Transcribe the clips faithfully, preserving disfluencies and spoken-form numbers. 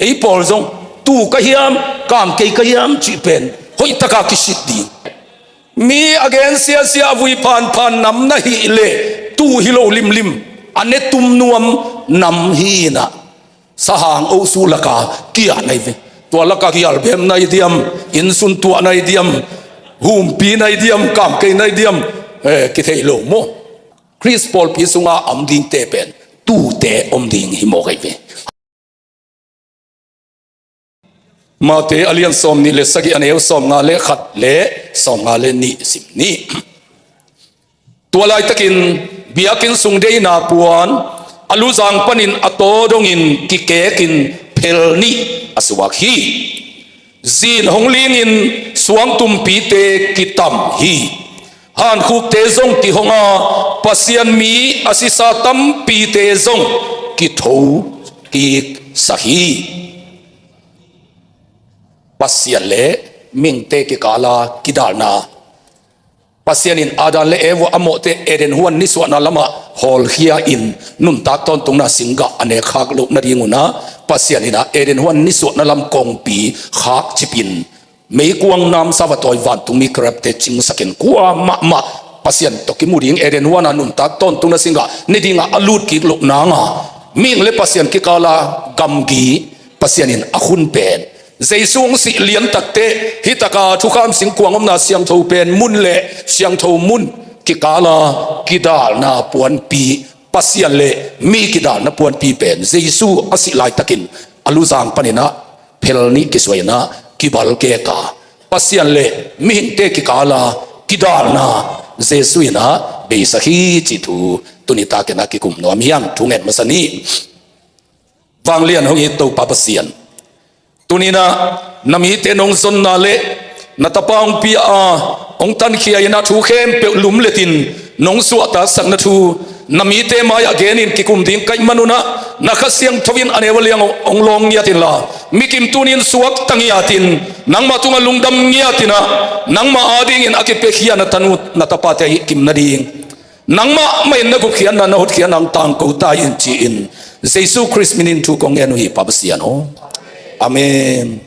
Ei pawl zong, tu ka hiam, kam kei ka hiam cih pen hoih taka kisit ding. Mi a gen siasia a vui phanphan nam na hih leh, tu hi lo limlim, a ne tum nuam nam hi inah, sahang osuh laka kiah nai ve. Tua laka kial bem nai diam, innsun tuah nai diam, humpi nai diam, kam kei nai diam, eh, kithei lo maw. Khrist pawlpi sunga a om dingte pen tute om ding hi mawk ahi ve. Matthai a lian sawm nih le sagih, a neu sawm nga le khat le sawm nga le nih sim ni. Tua laitakin biakinn sung deihna puan a luzang panin a taw dongin kikekin phel nih a suak hi. Zin hong lingin suangtumpite kitam hi. Hankhukte zong kihong a, Pasian mi a sisa tampite zong kitho kiksak hi. Pasian le mihingte kikala kidalna. Pasian in Adam le Eva a mawhte Eden huan nisuahna lamah hawlkhia in nuntak tawntungna singgah a nekkhak loh nadingunah Pasian inah Eden huan nisuahna lam kongpi khakcipin meikuang namsa va tawi vantungmi kerubte cingsakin kua mahmah Pasian tawh kimu ding Eden huana nuntak tawntungna singgah ne dinga a lut kik loh nanga mihing le Pasian kikala gamgi Pasian in a khun pen Jesu hong sih liantakte hitaka thukham singkuang omna siangtho pen mun le siangtho mun kikala kidalna puanpi Pasian le mi kidalna puanpi pen Jesu a sih laitakin a luzang paninah phel nih kisuainah kibalkeka Pasian le mihingte kikala kidalna Jesu inah beisak hi cih thu tuni takinah kikum nuam hiang thu ngen masa ni. Vanglian hong it Topa Pasian, tuninah na mite nong zonna le na tapa hong pia a hong tankhia inah thu khempeuh lumletin nong suahtaksakna thu na mite mai-ah genin kikum ding kaih manunah na Kha Siangtho in a neu a liang hong lawng ngiat inla mikim tunin suakta ngiatin nangmah tungah lungdam ngiatinah nangmah adingin a kipiakhia na tanu na tapate ahih kim nading nangmah mah in na gupkhiatna na hotkhiatna hong tangko ta in ci-in Jesu Khrist minin thu kong ngen uh hi Pa Pasian aw. Amen.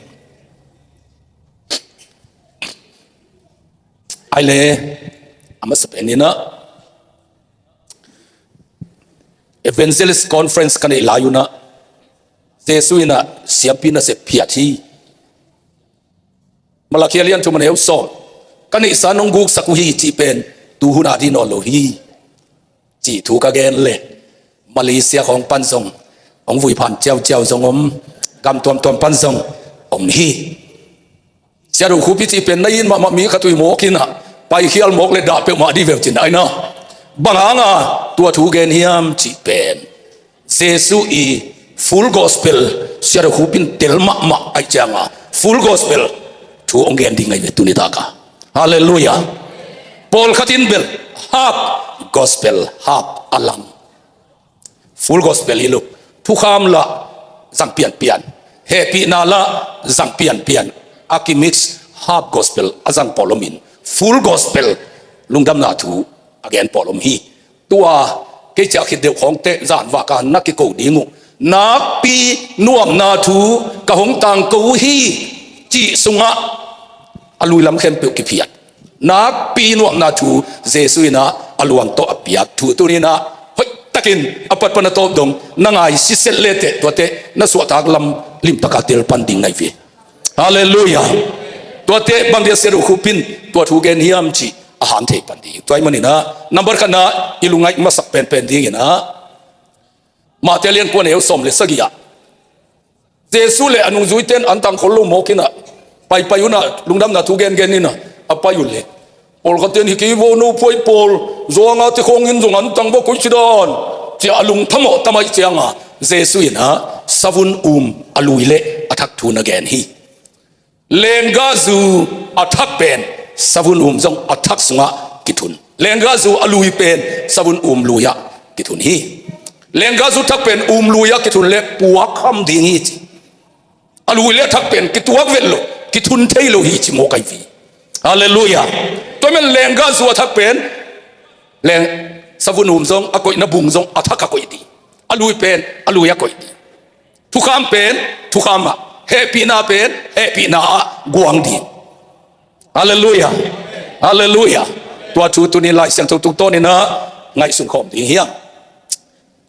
Ai le a masa peninah Evangelist Conference ka neih lai unah Jesu inah siampi nasep phiat hi. Malakhia lian thum a neu sawm ka neihsa nong guksak uh hi cih pen tuhun a dih nawn lo hi cih thu ka gen le Malaysia khawng pan zong hong vuiphan ciauciau zong om, gam tuamtuam pan zong om hi. Siaduh Khupi cih pen na it mahmah mi khat uh hi mawk inah paikhial mawk le dah peuhmah dih veu cin aina bang hanga tua thu gen hiam cih pen Jesu i full gospel Siaduh Khupin tel mahmah aih cianga full gospel thu hong gen ding ahi ve tuni taka. Halleluiah. Pawlkhat in bel half gospel half a lang. Full gospel hi lo. Thukham lah zang pianpian, hehpihna lah zang pianpian a kimix half gospel a zang pawl om in full gospel lungdamna thu a gen pawl om hi. Tua kei ciah khit deuh khawngte zanvaka na kiko ding uh nakpi nuamna thu ka hong tangko uh hi cih sungah a lui lam khempeuh kiphiat. Nakpi nuamna thu Jesu inah a luang tawh a piak thu tuninah hoihtakin a patpan a tawp dong na ngai siset leteh tuate na suahtak lam limtaka telpan ding nai ve. Halleluiah. Tuate bang dia Siaduh Khupin tua thu gen hiam cih a han thei pan ding. Tua ahih maninah nambar khatna i lungngaih masak penpen dinginah Matthai lian kua neu sawm le sagih ah Jesu le a nungzuite in an tang khol lo mawk inah paipai unah lungdamna thu gengen inah a pai uh le pawlkhatte in hi kei vo no phuai pawl zuanga te khawngin zong an tang va koih cidan ciah a lungthamawh tamaih cianga Jesu inah savun um a lui le a thak thu na gen hi. Lenggahzu a thak pen savun um zong a thak sungah kithun. Lenggahzu a lui pen savun um lui-ah kithun hi. Lenggahzu thak pen um lui-ah kithun le puak kham ding hi ci. A lui le a thak pen kituak vet lo, kithun thei lo hi ci mawk ahi vi. Halleluiah. Tua men lenggahzu a thak pen leng savun um zong a koihna bung zong a thak a koih ding. A lui pen a lui a koih ding. Thukham pen thukham ah, hehpihna pen hehpihna ah guang ding. Halleluiah. Halleluiah. Tua thu tuni Lai Siangtho tungtawnin ah ngaihsun khawm ding hiam?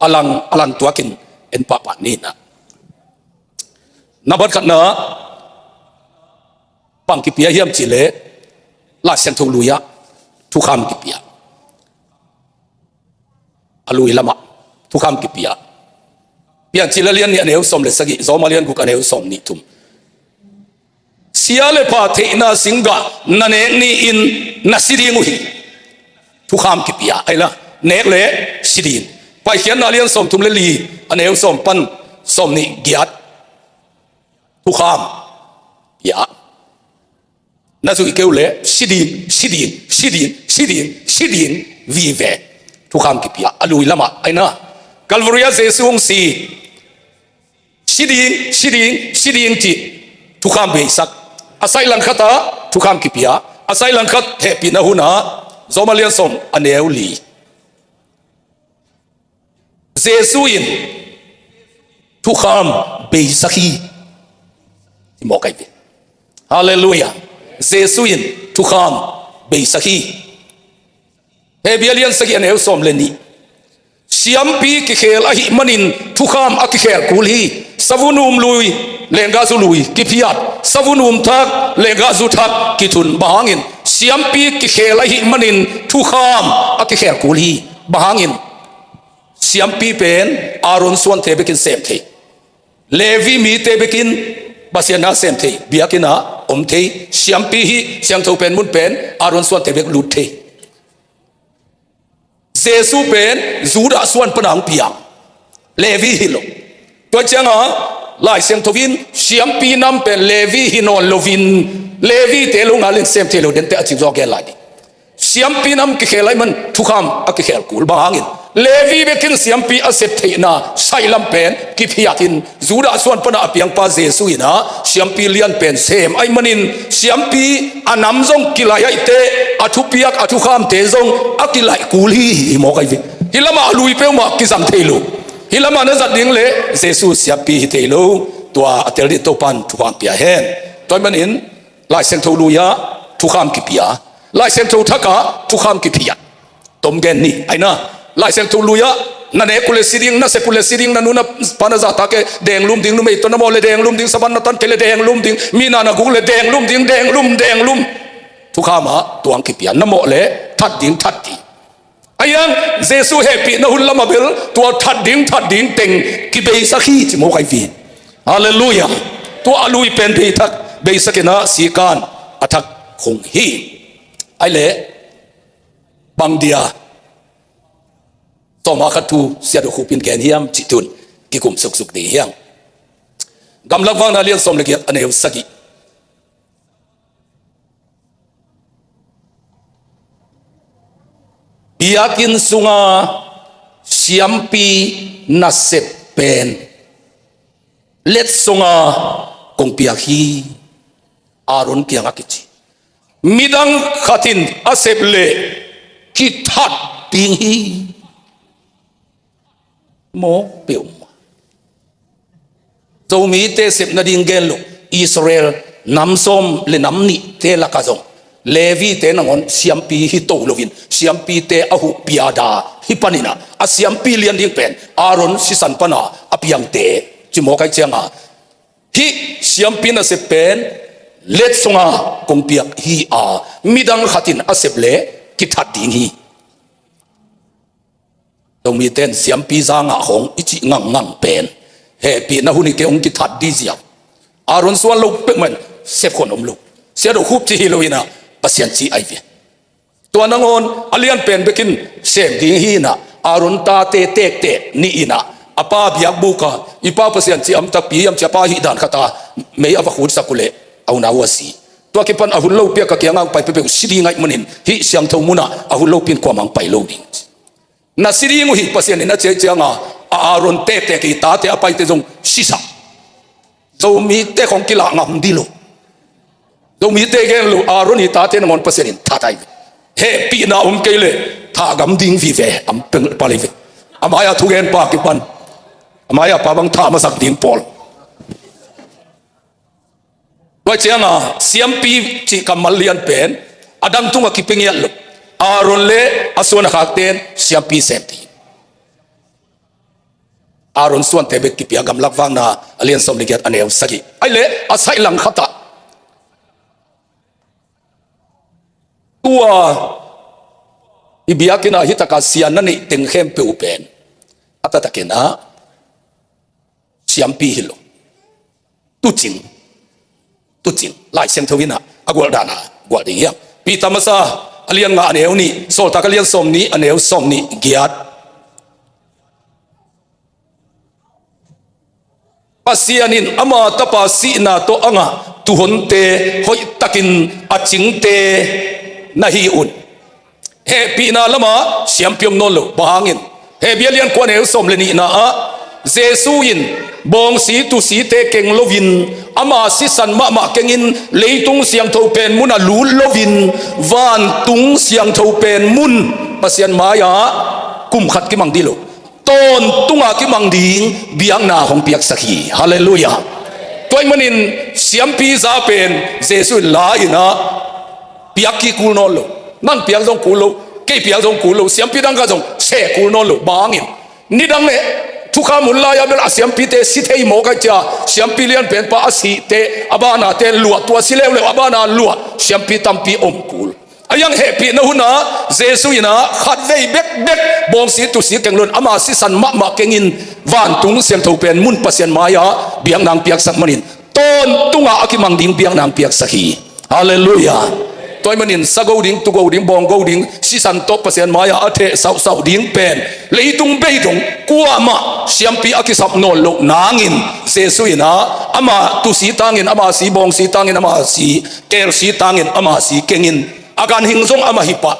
A lang, a lang tuakin en pahpah ni in ah. Nambat khatna, bang kipia hiam cih leh Lai Siangtho lui ah thukham kipia. A lui lamah thukham kipia. Piancil a lian nih a neu sawm le sagih, Rom a lian guk a neu sawm nih thum. Sia le pha theihna singgah na nek ni-in na si ding uh hi. Thukham kipia, ahi la, nek le si ding. Paikhiatna a lian sawm thum le li a neu sawm pan sawm nih giat. Thukham pia. Na zuih kei uh leh si ding, si ding, si ding, si ding, si ding vive. Thukham kipia, a lui lamah, ahi na. Calvary ah Jesu hong si. Si ding, si ding, si ding cih thukham beisak. A saih langkhat ah thukham kipia. A saih langkhat hehpihna hun ah, Rom a lian sawm a neu li. Jesu in thukham beisak hi. Ci mawk ahi ve. Halleluiah. Jesu in thukham beisak hi. Hebru a lian sagih a neu sawm le nih. Siampi kikhel ahih manin thukham a kikhel kul hi. Savun um lui, lenggahzu lui kiphiat. Savun um thak, lenggahzu thak kithun. Bang hangin? Siampi kikhel ahih manin thukham a kikhel kul hi. Bang hangin? Siampi pen Aaron suante bekin sem thei. Levi mite bekin Pasian na sem thei, biakinn ah om thei. Siampi hih siangtho pen mun pen Aaron suante bek lut thei. Jesu pen Judah suan pana hong piang. Levi hi lo. Tua ciangah Lai Siangtho in siampi nam pen Levi hi nawn loin, Levi te lo ngalin sem thei lo dente a cing zaw gen lai ding. Siampi nam kikhel ahih man thukham a kikhel kul. Bang hangin? Levi bekin siampi a sep theihna saih lam pen kiphiatin Judah suan pana a piangpa Jesu in ah siampi lian pen sem ahih manin siampi a nam zong kilaih ahih teh a thupiak a thukhamte zong a kilaih kul hi, hi mawk ahi ve. Hih lamah a lui peuhmah kizang thei lo. Hih lamah na zat ding leh Jesu siampi hi thei lo. Tua a tel ding Topan thukham pia hen. Tua ahih manin Lai Siangtho lui ah thukham kipia. Lai Siangtho thak ah thukham kiphiat. Tom gen ni, ahi na. Lai Siangtho lui ah na nek uh leh si ding, na sep uh leh si ding, na nu na pa na zahtak kei leh denglum ding, numei tawh na mawh leh denglum ding, saban na tan kei leh denglum ding, mi na na guk leh denglum ding, denglum, denglum. Thukham ah tuang kipia, na mawh leh that ding, that ding. Ahi hang Jesu hehpihna hun lamah bel tua that ding, that ding teng kibeisak hi, ci mawk ahi ve. Halleluiah. Tua a lui pen bei thak, beisak in ah sikan a thak khong hi. Ahih leh bang dia sawm a khat thu Sia Do Khup in gen hiam cih tun kikum suksuk ding hi hang. Gamlak Vakna lian sawm le giat a neu sagih. Biakinn sunga siampi nasep pen letsonga kong piak hi. Aaron kiangah kici. Midang khat in a sep leh kithat ding hi. Mawk peuhmah. Zomite sep nading gen lo, Israel nam sawm le nam nihte lakah zong Levite nangawn siampi hi to loin, siampite a huh piada hi panin ah, a siampi lian ding pen Aaron sisan pana a piangte, ci mawk ahi ciangah, hih siampi nasep pen letsonga kong piak hi a, midang khat in a sep leh kithat ding hi. Zomite in siampi zangah khawng i cih ngangngang pen hehpihna hun hi kei, hong kithat ding ziau. Aaron suan lo peuhmah in sep khawng om lo. Sia Do Khup cih hi lo in ah, Pasian cih ahi ve. Tua nangawn a lian pen bekin sem ding hi in ah, Aaron tate tektek nih in ah, a pa biakbuk ah, i pa Pasian cih a om takpi hiam ci a, a pa hih dan khat a mei a va khutsak uh leh a unau uh a si. Tua kipan a hun lopi a ka kiangah hong pai peuhpeuh si ding ahih manin, hih siangtho munah a hun lopi in kuamah hong pai lo ding. Na si ding uh hi, Pasian in a ci ahih ciangah, a Aaron tektek i tate a paite zong sisak. Zomite khawng kilah ngam ding lo. Zomite gen lo, Aaron i tate nangawn Pasian in that ahi ve. Hehpihna om kei leh thah ngam ding vive, a peng pah lei ve. A mai-a thugenpa kipan, a mai-a pa bang thah masak ding pawl. Cianga siampi cih kammal lian pen a dang tungah kipia ngiat lo. Aaron le a suan a khakten siampi sem ding. Aaron suante bek kipia, Gamlak Vakna a lian sawm le giat a neu sagih. Ai le a saih lang khatah, tua i biakinn ah hi taka sia na neih teng khempeuh pen a taktakin ah siampi hi lo. Tucing, tucing, Lai Siangtho in ah a gualh dan a gualh ding hiam? Peter masa a lian nga a neu nih, Sawltak a lian sawm nih a neu sawm nih giat. Pasian in ama tapa sihna tawh a ngah tuuhonte hoihtakin a cingte na hi un. Hehpihna lama siampi om nawn lo. Bang hangin? Hebru a lian kua a neu sawm le nihna ah Jesu in bawngsi tusite keng loin ama sisan mahmah kengin leitung siangtho pen munah lut loin vantung siangtho pen mun Pasian mai-ah kum khat kimang dih lo. Tawntunga kimang ding biakna hong piaksak hi. Halleluiah. Tua ahih manin siampi za pen Jesu in la in ah piak kik kul nawn lo. Nang piak zong kul lo, kei piak zong kul lo, siampi dang khat zong seh kul nawn lo. Bang hangin? Nidang le thukham hun lai-ah bel a siampite si thei mawk ahih ciang siampi lian penpa a sihte, a banate luah, tua si leuleu a bana luah siampi tampi om kul. A hiang hehpihna hunah Jesu in ah khatvei bekbek bawngsi tusi keng loin ama sisan mahmah kengin vantung siangtho pen mun Pasian mai-ah biakna hong piaksak manin tawntunga a kimang ding biakna hong piaksak hi. Halleluiah. Tua ahih manin sa go ding, tu go ding, bawng go ding, sisan tawh Pasian mai-ah a theh sauhsauh ding pen leitung bei dong kuamah siampi a kisap nawn loh nangin Jesu in ah ama tusi tangin ama si, bawngsi tangin ama si, kelsi tangin ama si kengin a ganhing zong amah hi pah.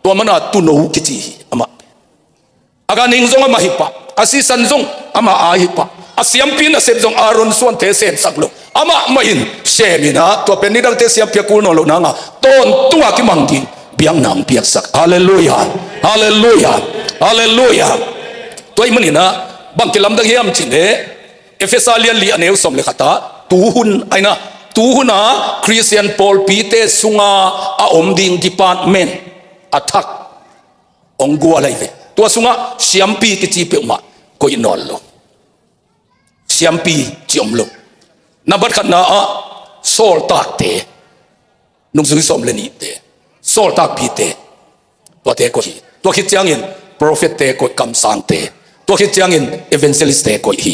Tua mana tuuno kici hi amah. A ganhing zong amah hi pah, a sisan zong amah a hi pah, a siampi nasep zong Aaron suante semsak lo. Amah mah in sem in ah tua pen nidangte siampi a kul nawn loh nangah tawntunga kimang ding biakna hong piaksak. Halleluiah. Halleluiah. Halleluiah. Tua ahih manin ah bang kilamdang hiam cih leh Efesa lian li a neu sawm le khatah tuhun, ai na, tuhun a Khristian pawlpite sunga a om ding department a thak hong gual ahi ve. Tua sungah siampi kici peuhmah koih nawn lo. Siampi ci om lo. Nambat khatna ah sawltakte, nungzui sawm le nihte, sawltakpite, tuate koih hi. Tua khit ciangin prophette koih, kamsangte. Tua khit ciangin evangelistte koih hi.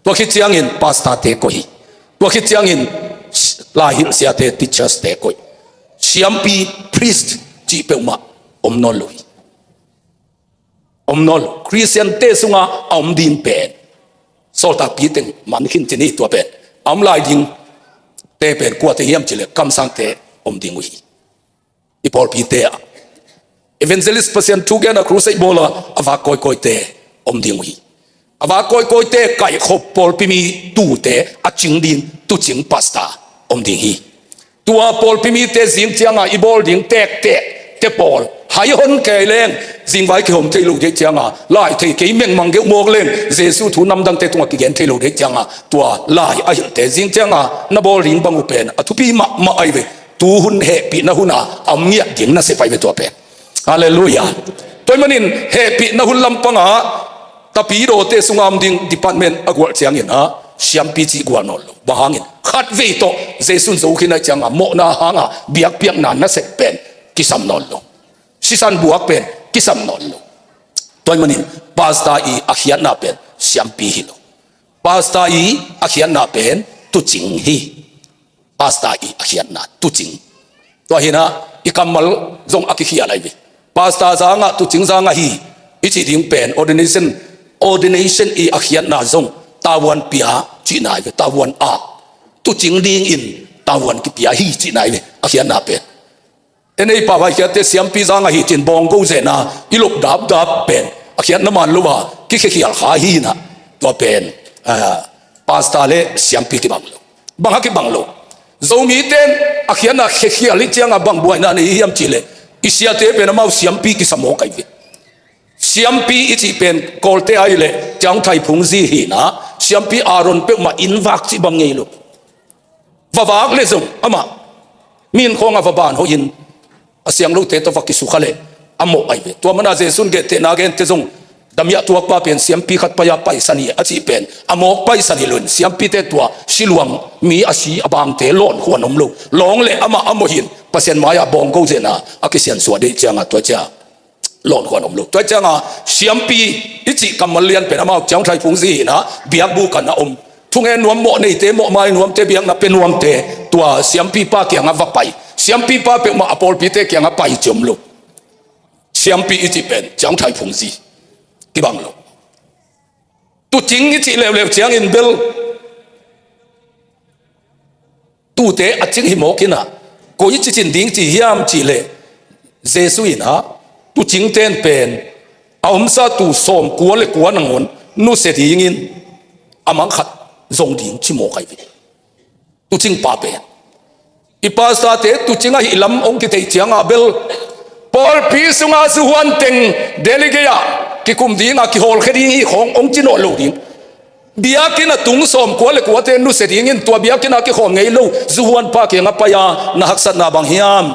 Tua khit ciangin pastorte koih hi. Tua khit ciangin laihilh siate, teacherste koih. Siampi, priest cih peuhmah om nawn lo hi. Om nawn lo. Khristiante sunga a om ding pen sawltakpi teng man khin cin hi. Tua pen a om lai dingte pen kuate hiam cih leh kamsangte om ding uh hi. I pawlpite ah evangelist, Pasian thu gen a, crusade bawl a, a vak kawikawite om ding uh hi. A vak kawikawite kaihkhop, pawlpi mi tuute a cing ding tuucing, pastor om ding hi. Tua pawlpi mite zing cianga i bawl ding tektek te pawl hai hon kei leng, zingvai kihawm thei lo deih cianga, lai thei kei mengmang geuh mawk leng, Jesu thu namdangte tungah kigen thei lo deih cianga, tua lai a hilhte zing cianga na bawl ding bang uh pen a thupi mahmah ahi ve. Tuhun hehpihna huna a om ngiat ding nasep ahi ve tua pen. Halleluiah. Tua ahih manin hehpihna hun lampangah tapidawte sunga om ding department a gualh ciangin ah siampi cih gualh nawn lo. Bang hangin? Khatvei tawh Jesu in zo khin ahih cianga mawhna hanga biakpiakna nasep pen kisam nawn lo. Sisan buak pen kisam nawn lo. Tua ahih manin pastor i a khiatna pen siampi hi lo. Pastor i a khiatna pen tuucing hi. Pastor i a khiatna tuucing. Tua hi-in ah i kammal zong a kikhial ahi ve. Pastor za ngah, tuucing za ngah hi i cih ding pen ordination, ordination i a khiatna zong tavuan pia cihna ahi ve, tavuan a. Tuucing dingin tavuan kipia hi cihna ahi ve, a khiatna pen. En ei pau a i khiatte siampi za ngah hi ci-in bawng go zenna i lop dapdap pen a khiatna man lo a kikhiakhial kha hi-in ah tua pen, ah, pastor le siampi kibang lo. Bang hang kibang lo? Zomite in a khiatna khiakhial hi cianga bang buaina nei hiam cih leh i siate pen amau siampi kisa mawk ahi ve. Siampi i cih pen Kawlte ahih leh Ciang Thai Phung zi hi-in ah siampi Aaron peuhmah inn vak cih bang ngei lo. va vak le zong amah mi inn khawngah va ban hoihin a siang lote tawh va kisukha leh a mawh ahi ve. Tua mana Jesu'n gehtehna gente zong, damiah tuakpa pen siampi khat pai-a paisan hi a cih pen a mawk paisan hi loin, siampite tua siluang mi a si a bangte lawnhuan om lo. Lawng le amah a mawh hi'n Pasian mai-ah bawngko zena a kisiansuah deih ciangah tua ciah lawnhuan om lo. Tua ciangah siampi i cih kammal lian pen amau Ciangthai phungzi hinah biakbuk ah na om. Thungen nuam, mawh neite, mawh mai nuamte, biakna pia nuamte tua siampipa kiangah va pai. Siampipa peuhmah a pawlpite kiangah pai ci om lo. Siampi i cih pen Ciangthai phungzi kibang lo. Tuucing i cih leuleu ciangin bel tuute a cing hi mawk inah, koi ci cin ding ci hiam cih leh, Jesuh inah tuucingte'n pen a omsa tuu sawmkua le kua nangawn nusia dingin a mang khat zong ding ci mawk ahi ve. Tuucingpa pen i pastorte tuucing ahih lam hong kitheih ciangah bel pawlpi sungah zuhuan teng delegate ah kikum dingah kihawlkhia ding hi khawng hong ci nawn lo ding. Biakinn a tung sawmkua le kuate nusia dingin tua biakinn ah kikhawm ngei lo zuhuanpa kiangah pai-a, na haksatna bang hiam?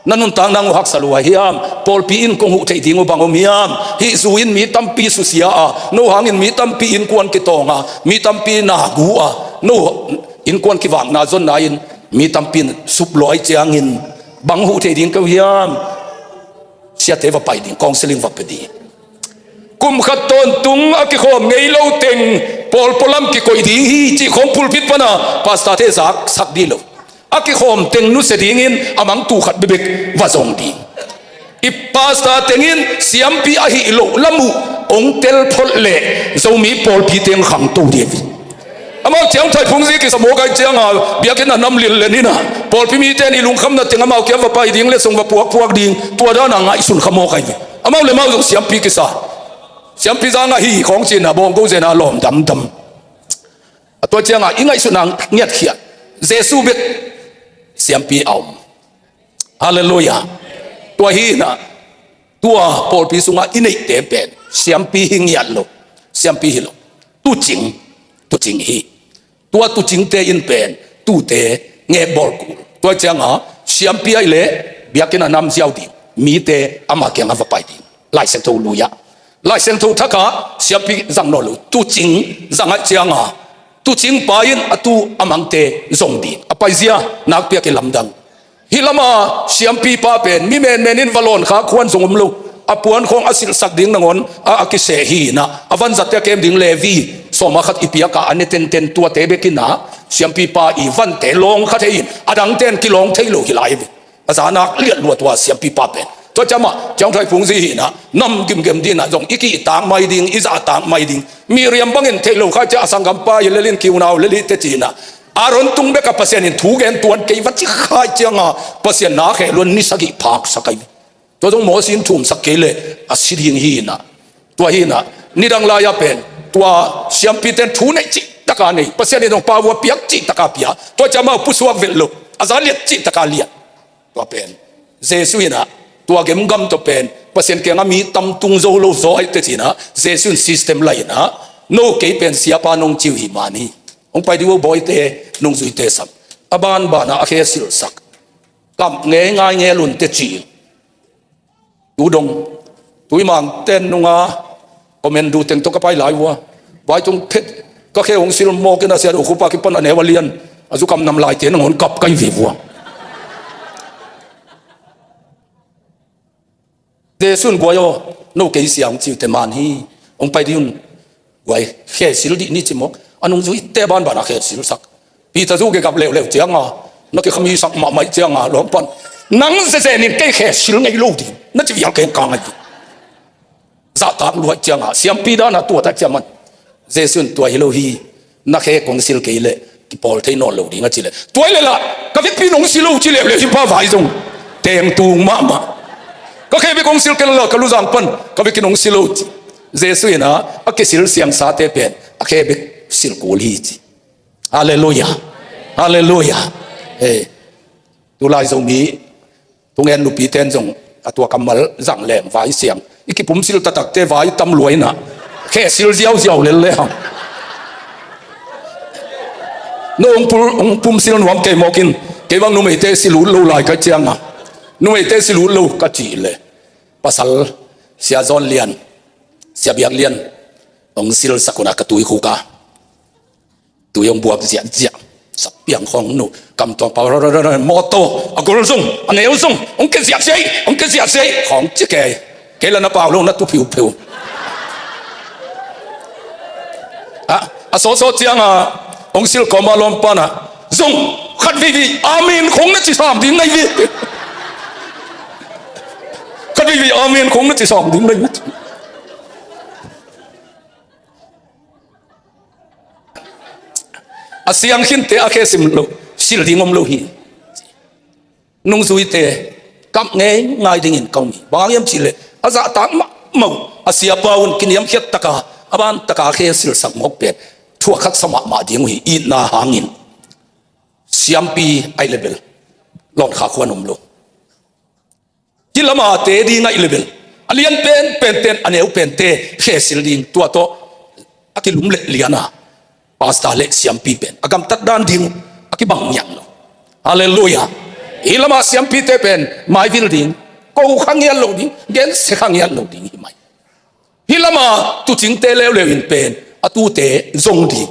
Na nuntakna uh haksa lua hiam? Pawlpi in kong huh theih ding uh bang om hiam? Hih zu in mi tampi susia a, no hangin mi tampi innkuan kitawng a, mi tampi na gu a, no innkuan kivakna zonna in mi tampi in sup lua ahih ciangin bang huh theih ding ka uh hiam? Siate va pai ding, counseling va pia ding. Kum khat tawntung a kikhawm ngei lo teng pawl pualam kikoih ding hi cih khawng pulpit pana pastorte zaksak dih lo. A kikhawm teng nusia dingin a mang tuu khat bekbek va zong ding. I pastor tengin siampi ahih loh lam uh hong tel phot leh Zomi pawlpi teng khangto ding hi. Amau Ciangthai phungzi kisa mawk ahih ciangah biakinn a nam lillen inah pawlpi mite in i lungkhamna teng amau kiang va pai ding leh song va puakpuak ding, tua dana ngaihsun kha mawk ahi ve. Amau le amau zong siampi kisa, siampi zang ahi khawng cinah bawngko zena lawm damdam. A tua ciangah i ngaihsutna ngiatkhiat, Jesuh bek siampi a om. Halleluiah. Tua hinah tua pawlpi sungah i neihte pen siampi hi ngiat lo, siampi hi lo. Tuucing, tuucing hi. Tua tuucingte in pen tuute ngekbawl kul. Tua ciangah siampi ahih leh biakinn a nam ziau ding, mite ama kiangah va pai ding. Lai Siangtho lui-ah, Lai Siangtho thakah siampi zang nawn lo, tuucing zang ahih ciangah tuucingpa in a tuu a mangte zong ding. A paizia nakpi-a kilamdang. Hih lama siampipa pen mi menmen in va lawn kha khuan zong om lo. A puan khawng a silhsak ding nangawn a, a kiseh hinah, a vanzatte a kem ding Levi sawma khat i piakah a ne tenten tuate bek inah siampipa i vante lawng kha thei in a dangte in kilawng thei lo hi lai hi. A zanak liat lua tua siampipa pen. Tua ciamah Ciangthai phungzi hinah nam gimgem dinah zong i kihtak mai ding, i zahtak mai ding. Miriam bangin theih lo kha ahih ciah a sanggampa hi lel in kiunau lel hi teh cinah Aaron tung bekah Pasian in thu gen tuan kei va ci kha ahih ciangah Pasian na kheh luan ni sagih phaksak ahi. Tua zong Mosi in thumsak kei leh a si ding hinah. Tua hinah nidang lai-ah pen tua siampite in thu neih cihtaka nei, Pasian in zong pau a piak cihtaka pia. Tua ciamah pusuak velh lo, a za liat cihtaka liat. Tua pen Jesuh inah tua gemgam tawh pen Pasian kiangah mi tam tung zo lo zaw ahih teh cinah Jesuh in system la inah, no kei pen siapa nong ci uh hi man hi. Hong pai dih uh bawite, nungzuite sam. A banbanah a khe silhsak. Kap ngeingai ngel un teh ci. Tu dong, tui mangten nunga comment du teng tawh ka pai lai uh a, vai tung phet ka khe hong sil mawk in a sia do khupa kipan a neu a lian a zukam nam laite nangawn kap ka hi ve uh a. Jesuh in guai aw, no kei sia hong ci uh teh man hi. Hong pai dih un. Guai, khe sil dih ni ci mawk. A nungzuite banbanah khe silsak. Peter zu gegap leuleu cianga na kikhamisak mahmah cianga lawm pan, nang zezen in kei khe sil ngei lo ding na ci vial keng kang ahi. Zahtak luaih cianga siampi dana tua tak ciaman Jesuh in tua hi lo hi. Na khe kong sil kei leh kipawl thei nawn lo ding a ci leh, tua hi leh lah ka vekpi nong sil lo ci leuleu hi pa vai zong teng tung mahmah. Ka khe bek kong sil kei leh lah ka luzang pan ka vekin nong sil lo ci. Jesuh inah a kisil siangsate pen a khe bek sil kul hi ci. Halleluiah. Halleluiah. Eh, tulai Zomi thungen nupite in zong a tua kammal zang leng vai siang i kipumsil taktakte vai tam lua inah khe sil ziauziau lel le hang. No hong pul, hong pumsil nuam kei mawk in, kei bang numeite sil ut lo lai ka hih cianga, numeite sil ut lo ka cih leh, pasal Sia Zawn Lian, Sia Biak Lian hong silsak un a ka tuikhuk a, tui hong buak ziahziah. Sapiang khawng nu, kam tuang pau, mawtaw, a gol zong, a neu zong, hong ke ziahziah, hong ke ziahziah khawng ci kei. Kei la na pau lo, na tu phiupheu. A, a sawtsaw cianga hong sil kawma lawmpa na zong khat veivei amen khawng na ci sam ding nai ve. Khat veivei amen khawng na ci sam ding nai ve. A siang khinte a khe sim lo, sil ding om lo hi. Nungzuite, kap ngei ngai dingin ka um hi. Bang hang hiam cih leh a zahtak mahmah uh, a siapa un kiniamkhiat taka, a ban taka khe silsak mawk pen thuak khat sa mahmah ding uh hi, itna hangin. Siampi ahi leh bel Lawn Khak Khuan om lo. Hih lama te ding ahi leh bel a lian penpente in a neu pente khe sil ding, tua tawh a kilum leh lian a, pastor le siampi pen a gamtat dan ding uh a kibang ngiat lo. Halleluiah. Hih lama siampite pen maivil ding, ko kha ngiat lo ding, gensia kha ngiat lo ding hi mai. Hih lama tuucingte leuleu in pen a tuute zong ding.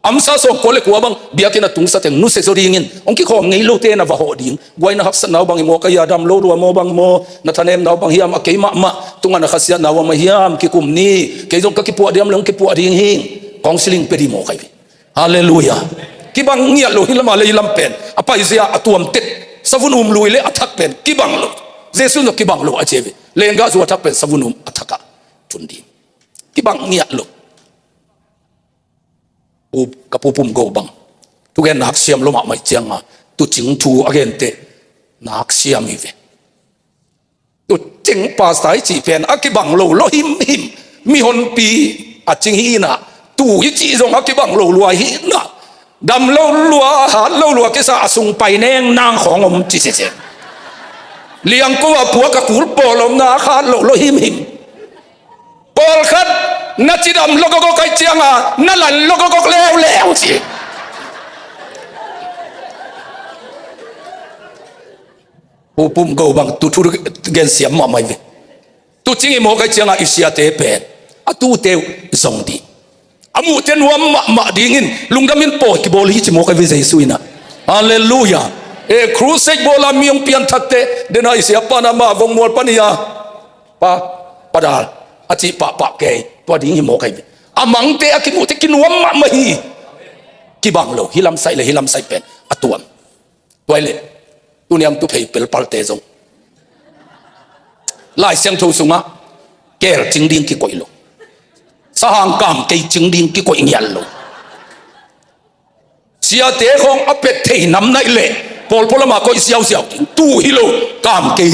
Amsa sawmkua le kua bang biakinn a tungsa teng nusia zaw dingin hong kikhawm ngei lote na va hawh ding. Guai na haksatna uh bang hi maw, ka hia dam lo lua maw, bang maw, na thanemna uh bang hiam, a kei mahmah tungah na khasiatna uh a mah hiam, kikum ni, kei zong ka kipuah diam le hong kipuah ding hi. Counseling pia ding maw kai ve. Halleluiah. Kibang ngiat lo, hih lama le hih lam pen a paizia a tuam tek, savun um lui le a thak pen kibang lo. Jesu zong kibang lo a ci ve. Lenggah zu a thak pen savun um a thakah tun ding. Kibang ngiat lo. Pu, ka Pu Pum Go bang thugen nak siam lo mahmah cianga tuucing thu a gente nak siam hi ve. Tuucing pastor i cih pen a kibang lo lo himhim. Mihonpi a cing hi inah, tuu i cih zong a kibang lo lua hi inah. Dam lo lua, hat lo lua kisa a sung pai neng nang khawng om ci sese. Liangko a puak a kul pawl omna a khat lo lo himhim. Pawlkhat na cidam logogok aih cianga na lan logogok leuleu ci. Pu Pum Go bang tu thu gensiam mahmah hi ve. Tuucing i mawk aih cianga i siate pen a tuute uh zong ding. A muhte nuam mahmah dingin lungdamin pawi kibawl hi ci mawk aih ve Jesu inah. Halleluiah. E, crusade bawla mi hong pianthakte dena i siapa na ma vongmual pan hi a. Pa, Pa Dal a cih pahpah kei, tua ding hi mawk aih ve. A mangte a kimuhte kinuam mahmah hi. Kibang lo, hih lamsaih le hih lamsaih pen a tuam. Tua hi leh tuniam tuphei pelpalte zong Lai Siangtho sungah kel cing ding kikoih lo. Sahang kamkei cing ding kikoih ngiat lo. Siate khawng a pet thei nam naih leh pawlpawlama koih ziauziau ding. Tuu hi lo, kamkei.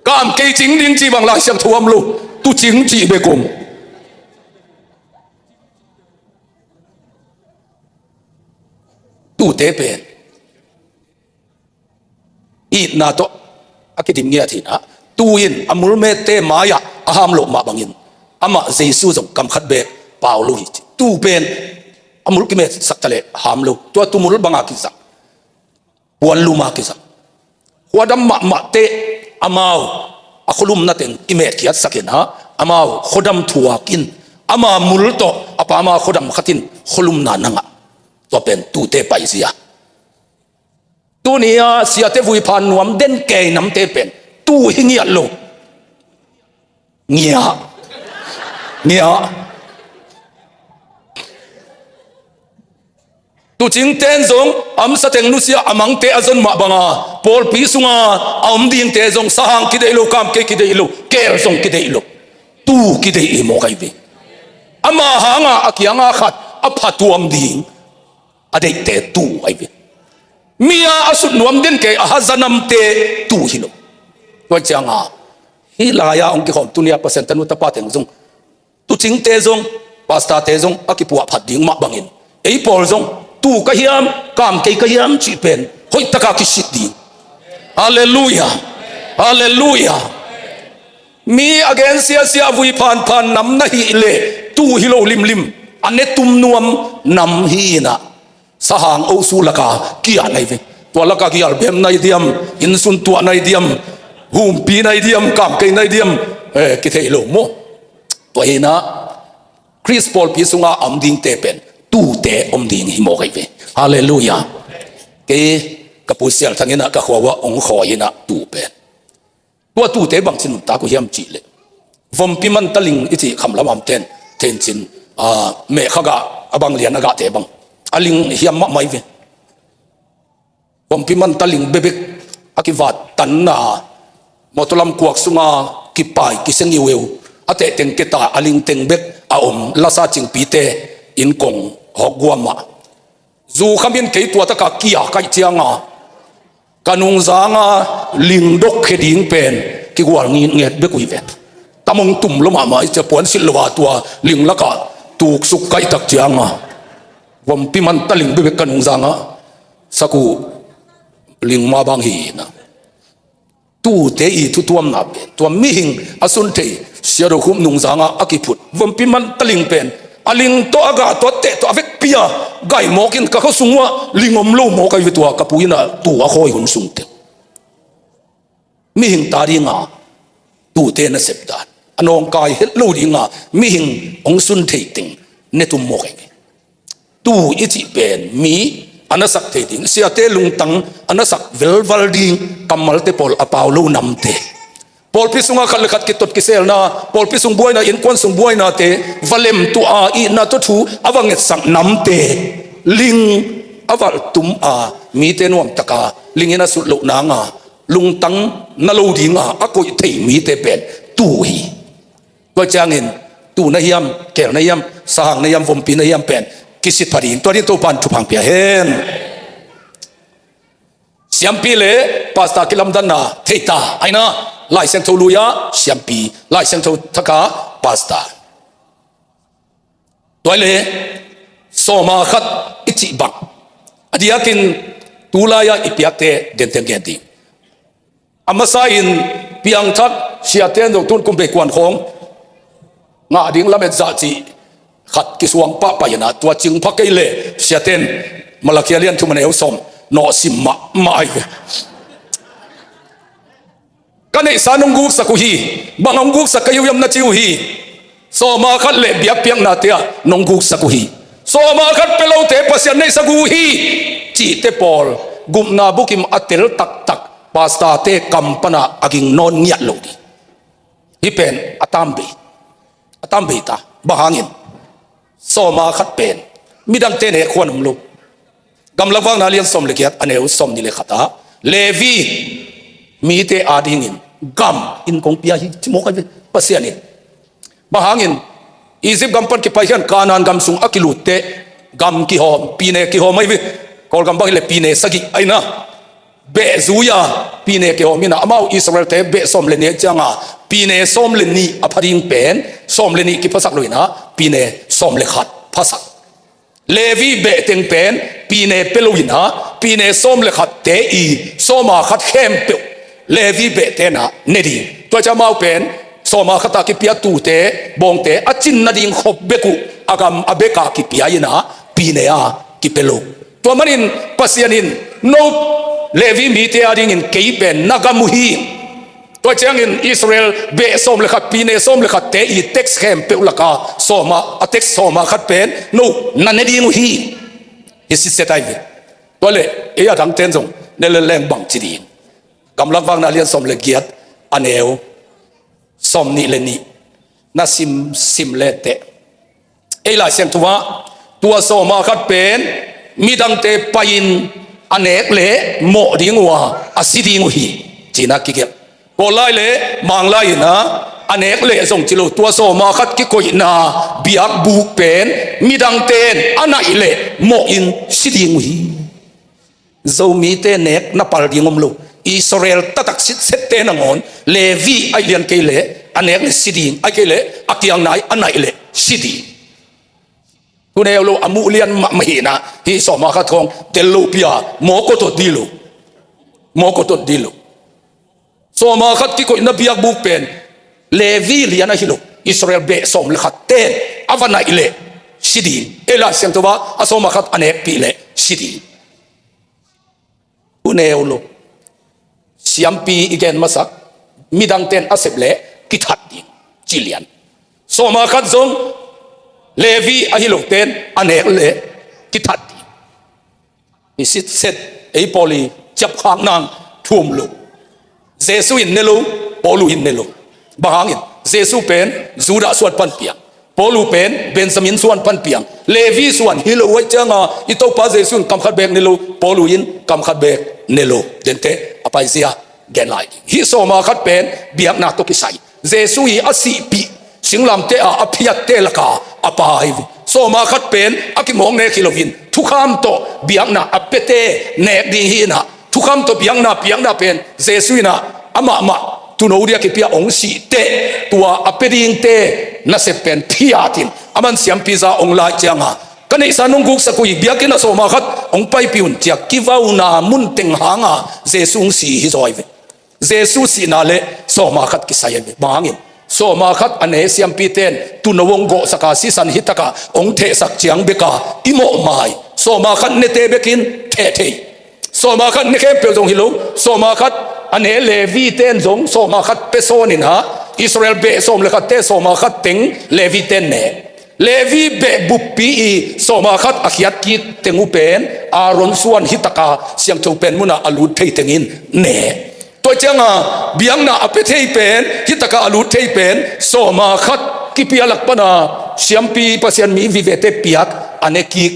Kamkei cing ding cih bang Lai Siangtho om lo. Tuucing cih bek om. Tuute pen itna tawh a kidim ngiat hinah, tuu in a mulmette mai-ah a ham loh mah bangin amah Jesu zong kam khat bek pau lo hi ci. Tuu pen a mul kimetsak taleh ham lo. Tua tuu mul banga kizang, puanluma kizang. Khuadam mahmahte amau a khualumna teng kimetkhiatsak inah, amau khuadam thuakin ama mul tawh a pama khuadam khatin khualumna na ngah. Tua pen tuute paizia. Tuni-a siate vuiphan nuam den kei namte pen tuu hi ngiat lo. Ngiah. Ngiah. Tuucingte in zong amsa teng nusia, a mangte a zon mah banga pawlpi sunga a om dingte zong sahang kideih lo, kamkei kideih lo, kel zong kideih lo. Tuu kideih hi mawk aih ve. Ama hanga a kianga khat a phatuam ding a deihte tuu aih ve. Mi-a a sut nuam den kei a haza namte tuu hi lo. Tua cianga hih lai-a hong kikhawm tuni-a Pasian tanu tapa teng zong, tuucingte zong, pastorte zong a kipuah phat ding mah bangin ei pawl zong tuu ka hiam, kamkei ka hiam cih pen hoihtaka kisit ding. Halleluiah. Halleluiah. Mi a gen siasia a vui phanphan nam na hih leh tuu hi lo limlim. A ne tum nuam nam hi inah, sahang osu laka kiah nai ve. Tua laka kial bem nai diam, innsun tuah nai diam, humpi nai diam, kamkei nai diam, eh, kithei lo maw. Tua hinah Khrist pawlpi sunga a om dingte pen tuute om ding hi mawk ahi ve. Halleluiah. Kei ka pu Sial Thang inah ka khua uah hong khawi inah tu pen, tua tuute bangci nuntak uh hiam cihleh, vompi manta ling i cih khamlam a omten thencin, ah, mehkha gah a bang lian a gahte bang a ling hiam mahmah hi ve. Vompi manta ling bekbek a kivat tanna, mawtaw lam kuak sunga kipai kisia ngiueu, a tehteng keta a ling teng bek a om lasa cingpite in kong hawk guam ah, zu khamin kei tua taka kia kaih cianga ka nungzanga ling dok khe ding pen kigual ngitnget bek uh hi ve. Tam hong tum lo mahmah i cia puan silh lo a tua ling lakah tuksuk kaihtak cianga vompi manta ling bekbek ka nungzanga sak uh ling ma bang hi na. Tuute i thutuamna pen tua mihing a sun thei Sia Do Khup nungzanga a kiphut vompi manta ling pen a ling tawh a gah tawh a teh tawh a vekpi a gaih mawkin ka khua sung uah ling om lo mawk ahi ve. Tua ka pu inah tu a khawi hun sung teng mihing ta dinga tuute nasep dan a nawngkai het lo dinga mihing hong sun thei teng ne tum mawk ahi ve. Tu i cih pen mi a na sak thei ding, siate lungtang a na sak velval ding kammalte pawl a pau lo namte. Pawlpi sungah khat le khat kitot kiselna, pawlpi sung buaina, innkuan sung buainate va lemtuah a, itna tawh thu a va ngetsak namte. Ling a valh tum a mite nuamtaka ling in a sut loh nanga lungtang na lo dinga a koih thei mite pen tu hi. Tua ciangin tu na hiam, kel na hiam, sahang na hiam, vompi na hiam pen kisit pha ding. Tua ding Topan thupha pia hen. Siampi le pastor kilamdanna theita aina, Lai Siangtho lui-a siampi, Lai Siangtho thaka pastor. Tua le sawma khat i cih bang a diakin tulai-a i piakte genteng gen ding. A masa in piangthak siate in zong tun kum bei kuan khawng ngah ding lamet zah cih khat kisuang pahpah inah tua cing pha kei leh siate in Malakhia lian thum a neu sawm nawh sim mahmah ahi ve. Ka neihsa nong guksak uh hi. Bang hong guksak ka hi uh hiam na ci uh hi. Sawma khat le biakpiaknate ah nong guksak uh hi. Sawma khat pia lote Pasian neihsa gu uh hi. Cihte pawl gupna bukim a tel taktak pastorte kam pana a ging nawn ngiat lo ding. Hih pen a tam bei, a tam bei ta. Bang hangin sawma khat pen midangte nek huan om lo. Gamlak Vakna lian sawm le giat a neu sawm nih le khat ah Levi mite adingin gam in kong pia hi ci mawk ahi ve Pasian in. Bang hangin Egypt gam pan kipai hian Kanaan gam sung a kilutte gam kihawm, pine kihawm ahi ve. Kawlgam bang hileh pine sagih aina. Beh zui-a pine kihawm inah amau Israel-te beh sawm le nih cianga pine sawm le nih a pha ding pen sawm le nih kiphasak lo inah pine sawm le khat phasak. Levi beh teng pen pine pia lo inah pine sawm le khatte i sawma khat khempeuh Levi beh tenah ne ding. Tua ciah amau pen sawma khatah kipia tute bawngte a cin nading khop bek uh a gam a bekah kipia inah pine a kipia lo. Tua manin Pasian in no Levi mite adingin kei pen na gam uh hi. Tua ciangin Israel beh sawm le khat, pine sawm le khatte i tax khempeuh laka sawma, a tax sawma khat pen no na ne ding uh hi. Hi sitset ahi ve. Tua le ei a dangten zong ne le leng bang ci ding. Gamlak Vakna lian sawm le giat a neu sawm nih le nih na simsim le teh ei Lai Siangtho ah tua sawma khat pen midangte pai-in a nek le mawh ding uh a, a si ding uh hi. Cina kigelh. Kawllai le Manglai inah a nek le zong ci lo, tua sawma khat kikoihna biakbuk pen midangte in a naih le mawh in si ding uh hi. Zomite nek na pal ding om lo. Israel taktak sitsette nangawn Levi aih lian kei leh a nek le si ding, aih kei leh a kiang nai a naih le si ding. Tuneu lo a muh lian mahmah hinah hih sawma khat khawng tel lopi a mawkaw tot dih lo. Mawkaw tot dih lo. Sawma khat kikoihna biakbuk pen Levi lian ahi lo. Israel beh sawm le khat ten a va naih leh si ding. Ei Lai Siangtho ah a sawm a khat a nekpih leh si ding. Uneu lo. Siampi i gen masak, midangte'n a sep leh kithat ding, ci lian. Sawm a khat zong Levi ahi lote'n a nek leh kithat ding. I sitset ei pawl i ciapkhak nang thum lo. Jesu in ne lo, Paulu in ne lo. Bang hangin? Jesu pen Judah suan pan piang, Paulu pen Benjamin suan pan piang, Levi suan hi lo. Huai cianga i Topa Jesu in kam khat beek ne lo, Paulu in kam khat beek ne lo. Dente a paizia gen lai ding. Hih sawm a khat pen biakna tawh kisai. Jesu i a sihpih singlamteh a a phiatte laka a pa hi. Sawm a khat pen a kimawk nek hi loin thukham tawh biakna a piate nek ding hi inah, thukham tawh biakna piakna pen Jesu inah amahmah tuuno dia kipia hong sih teh tua a pia dingte nasep pen phiat in aman siampi za hong laih cianga, ka neihsa nong guksak uh hi, biakinn ah sawm a khat hong paipih un, ci-a kivauna mun teng hanga Jesu hong si hi zaw hi ve. Jesu sihna leh sawm a khat kisai hi ve. Bang hangin? Sawm a khat a ne siampite'n tuuno hong gawhsak a, sisan hitakah hong thehsak ciang beka i mawhmai. Sawm a khat nete bekin theh thei. Sawm a khat ne khempeuh zong hi lo. Sawm a khat a ne Levi-te'n zong sawm a khat pia sawn inah, Israel beh sawm leh khatte sawm a khat teng Levi-te'n ne. Levi beh buppi i sawm a khat a khiat kik teng uh pen Aaron suan hitakah siangtho pen munah a lut thei tengin ne. Tua cianga biakna a pia thei pen, hitakah a lut thei pen sawm a khat kipia lak pana siampi, Pasian mi vivete piak a ne kik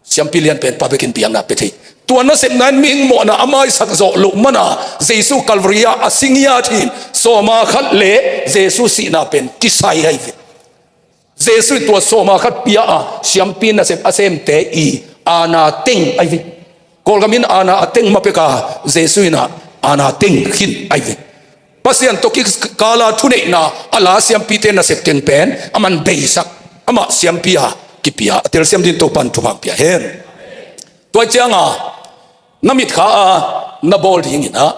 siampi lianpen pa bekin biakna pia thei. Tua nasepna in mihing mawhna a maisak zawh loh mana Jesu Calvary ah a si ngiat hi. Sawm a khat leh Jesu sihna pen kisai ahi ve. Jesu in tua sawm a khat pia a siampi nasep a semte i aana teng ahi ve. Kawlgam in aana a teng ma pek a, Jesu inah aana teng khin ahi ve. Pasian tawh kikala thuneihna a la siampite nasep teng pen aman beisak, amah siampi a kipia a telsiam dingin Topa'n thupha pia hen. Tua cianga na mitkha a na bawl ding inah,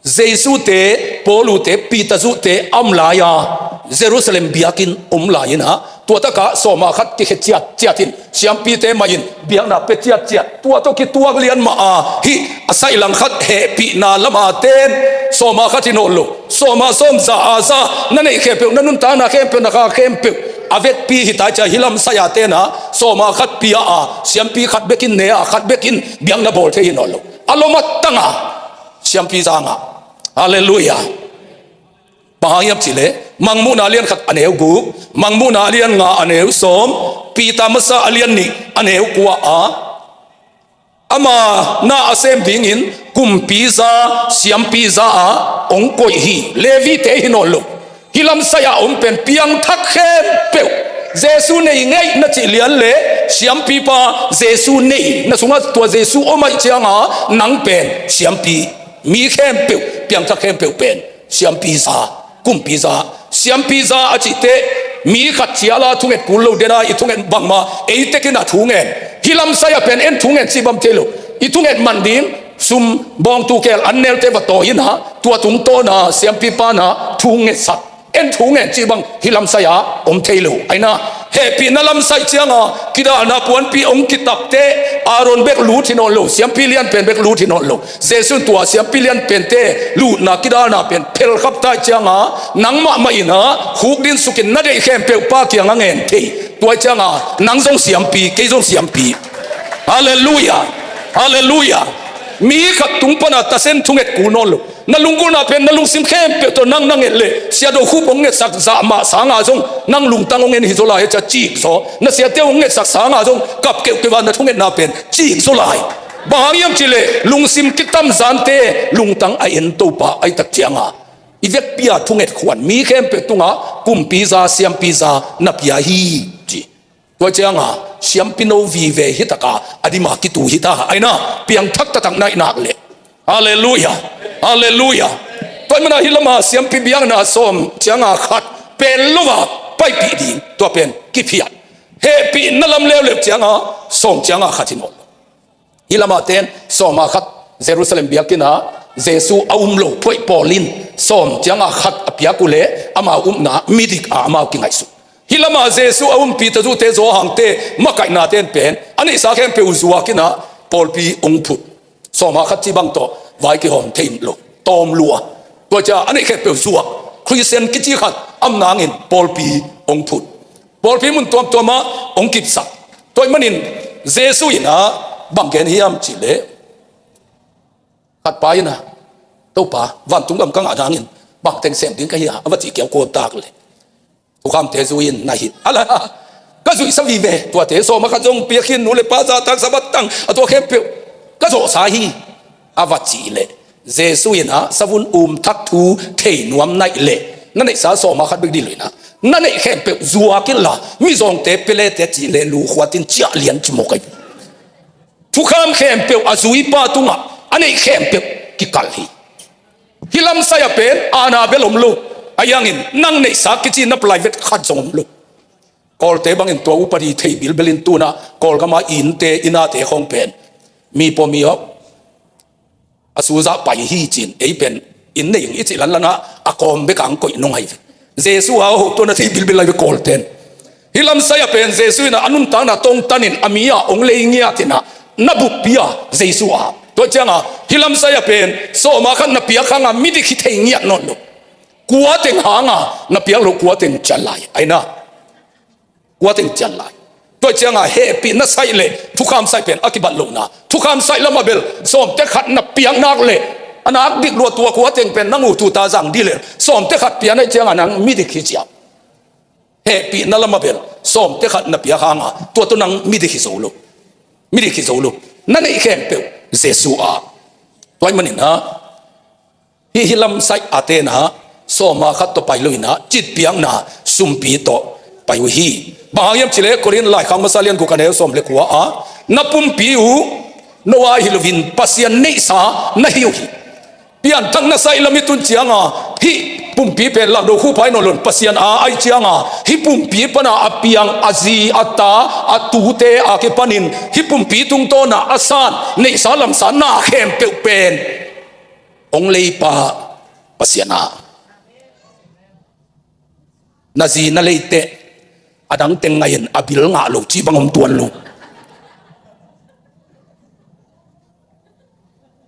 Jesu-te, Paulu-te, Peter zuhte a om lai-a Jerusalem biakinn om lai inah, tua takah sawm a khat kikhe ciatciat in siampite mah in biakna pia ciatciat. Tua tawh kituak lian mah a, hih a saih langkhat hehpihna lama te'n sawm a khat hi nawn lo. Sawm a sawm, za a za, na neih khempeuh, na nuntakna khempeuh, na kha khempeuh a vekpi hi ta, ci-a hih lam sai-a te'n ah sawm a khat pia a siampi khat bekin ne a, khat bekin biakna bawl thei hi nawn lo. A lom a tang a siampi za ngah. Halleluiah. Bang hang hiam cih leh Mangmuhna a lian khat a neu guk, Mangmuhna a lian nga a neu sawm, Peter masa a lian nih a neu kua ah ama na a sem dingin kumpiza, siampiza ah hong koih hi. Levite hi nawn lo. Hih lamsai-a om pen piangthak khempeuh, Jesu nei ngeih na cih lian leh siampipa Jesu nei, na sungah tua Jesu om ahih cianga nang pen siampi. Mi khempeuh, piangthak khempeuh pen siampiza, kumpiza. Siampiza a cih teh mi khat ciala thunget kul lo dena, i thunget bangmah ei tekin a thungen. Hih lamsai-a pen en thungen cih bang thei lo. I thunget man ding sum bawngtu kel an nelte va tawi inah tua tungtawna siampipa na thungetsak. En thungen cih bang hih lamsai-a om thei lo. Aina, hehpihna lamsai cianga kidalna puanpi hong kitap teh Aaron bek lut hi nawn lo, siampi lianpen bek lut hi nawn lo. Jesu in tua siampi lianpente lutna kidalna pen phelkhap ta ahih cianga nang mahmah inah khukdin sukin na deih khempeuh Pa kiangah ngen thei. Tua ahih cianga nang zong siampi, kei zong siampi. Halleluiah. Halleluiah. Mi khat tung pana tasen thunget kul nawn lo. Na lunggulhna pen na lungsim khempeuh tawh nang na nget leh Sia Do Khup hong ngetsak zah mah sanga zong nang lungtang hong en hi zaw lai, hi ci-a cik zaw. Na siate hong ngetsak sanga zong kap keuhkeuh a na thungetna pen cik zaw lai. Bang hang hiam cih leh lungsim kitamzante lungtang a en Topa ahih tak cianga i vekpi-a thunget khuan mi khempeuh tungah kumpiza, siampiza na pia hi, ci. Tua cianga siampino vive hi taka a dima kitu hi ta. Aina, piangthak taktak na hih nak leh. Halleluiah. Halleluiah. Tua ahih mana hih lama siampi biakna sawm cianga khat pel lo a paipih ding, tua pen kiphiat. Hehpihna lam leuleu cianga sawm cianga khat hi nawn lo. Hih lama te'n sawm a khat Jerusalem biakinn ah Jesu a um lo phoih pawl in sawm cianga khat a piak uh leh amau upna midik a amau kingaihsun. Hih lamah Jesu a umpi tawh Jew-te, Johan-te, makaihna ten pen a neihsa khempeuh zuak in ah pawlpi hong phut. Sawma khat cih bang tawh vai kihawm thei lo, tawm lua. Tua ciang a neih khempeuh zuak, Khristian kici khat a om nangin pawlpi hong phut. Pawlpi mun tuamtuam ah hong kipsak. Tua ahih manin Jesu in ah bang gen hiam cih leh, khat pa in ah, "Topa, vantung gam ka ngah nangin bangteng sem ding ka hi a?" a va cih kiang kawtak leh, thukhamte zui in, "Na hi a la, ka zuihsa vive, tuate sawma khat zong pia khin, nu le pa zahtak, Sabbath tang, a tua khempeuh ka zawhsa hi," a va cih leh, Jesu in ah savun um thak thu thei nuam na hih leh, "Na neihsa sawma khat bek ding lo in ah, na neih khempeuh zuak in la, mizawngte pia le teh," cih leh, lu khuat in ciah lian ci mawk hi. Thukham khempeuh a zuipa tungah a neih khempeuh kikal hi. Hih lamsai ah pen aana bel om lo. Ahi hangin nang neihsa kici na private khat zong om lo. Kawlte bangin tua upadi thei bilbel in tu-in ah Kawlgam ah innte, innate khawng pen mi pua mi a, a suzah pai hi ci-in, ei pen inn nei ing i cih lanlan ah a kawm bek ah hong koih nung ahi ve. Jesu a hotuahna thei bilbel lai ve Kawlten. Hih lamsai ah pen Jesu in ah a nuntakna tawngtan in a mi ah hong lei ngiat in ah, na buppi a Jesu a. Tua ciang ah hih lamsai ah pen sawma khat na piak hang a midik hi thei ngiat nawn lo. Kua teng hang a na piak loh, kua teng cian lai. Ahi na, kua teng cian lai. Tua ciang ah hehpihna side leh thukham side pen a kibat lohna. Thukham side lam ah bel sawmte khat na piak nak leh, a nak dik lua, tua kua teng pen nang uh tuta zang ding leh, sawmte khat pia na hih ciang ah nang midik hi ci a. Hehpihna lam ah bel sawmte khat na piak hang a, tua tawh nang midik hi zo lo. Midik hi zo lo. Na neih khempeuh Jesu a. Tua ahih manin ah, hih, hih lamsai ah ten ah sawma khat tawh pai lo in ah, citpiakna sumpi tawh pai uh hi. Bang hang hiam cih leh Korin laikhak masa lian guk, a neu sawm le kua ah, "Na pumpi uh no a hi loin Pasian neihsa na hi uh hi." Pianthak nasai lam i tun ciang a, hih pumpi pen Langdo Khup pai nawn lo in Pasian a ahih ciang a, hih pumpi pan a a piang a zi, a ta, a tute a kipanin hih pumpi tungtawn a a san neihsa lamsa na khempeuh pen hong leipa Pasian a. Na zi na lei teh, a dang teng ngah in, a bil ngah lo cih bang om tuan lo.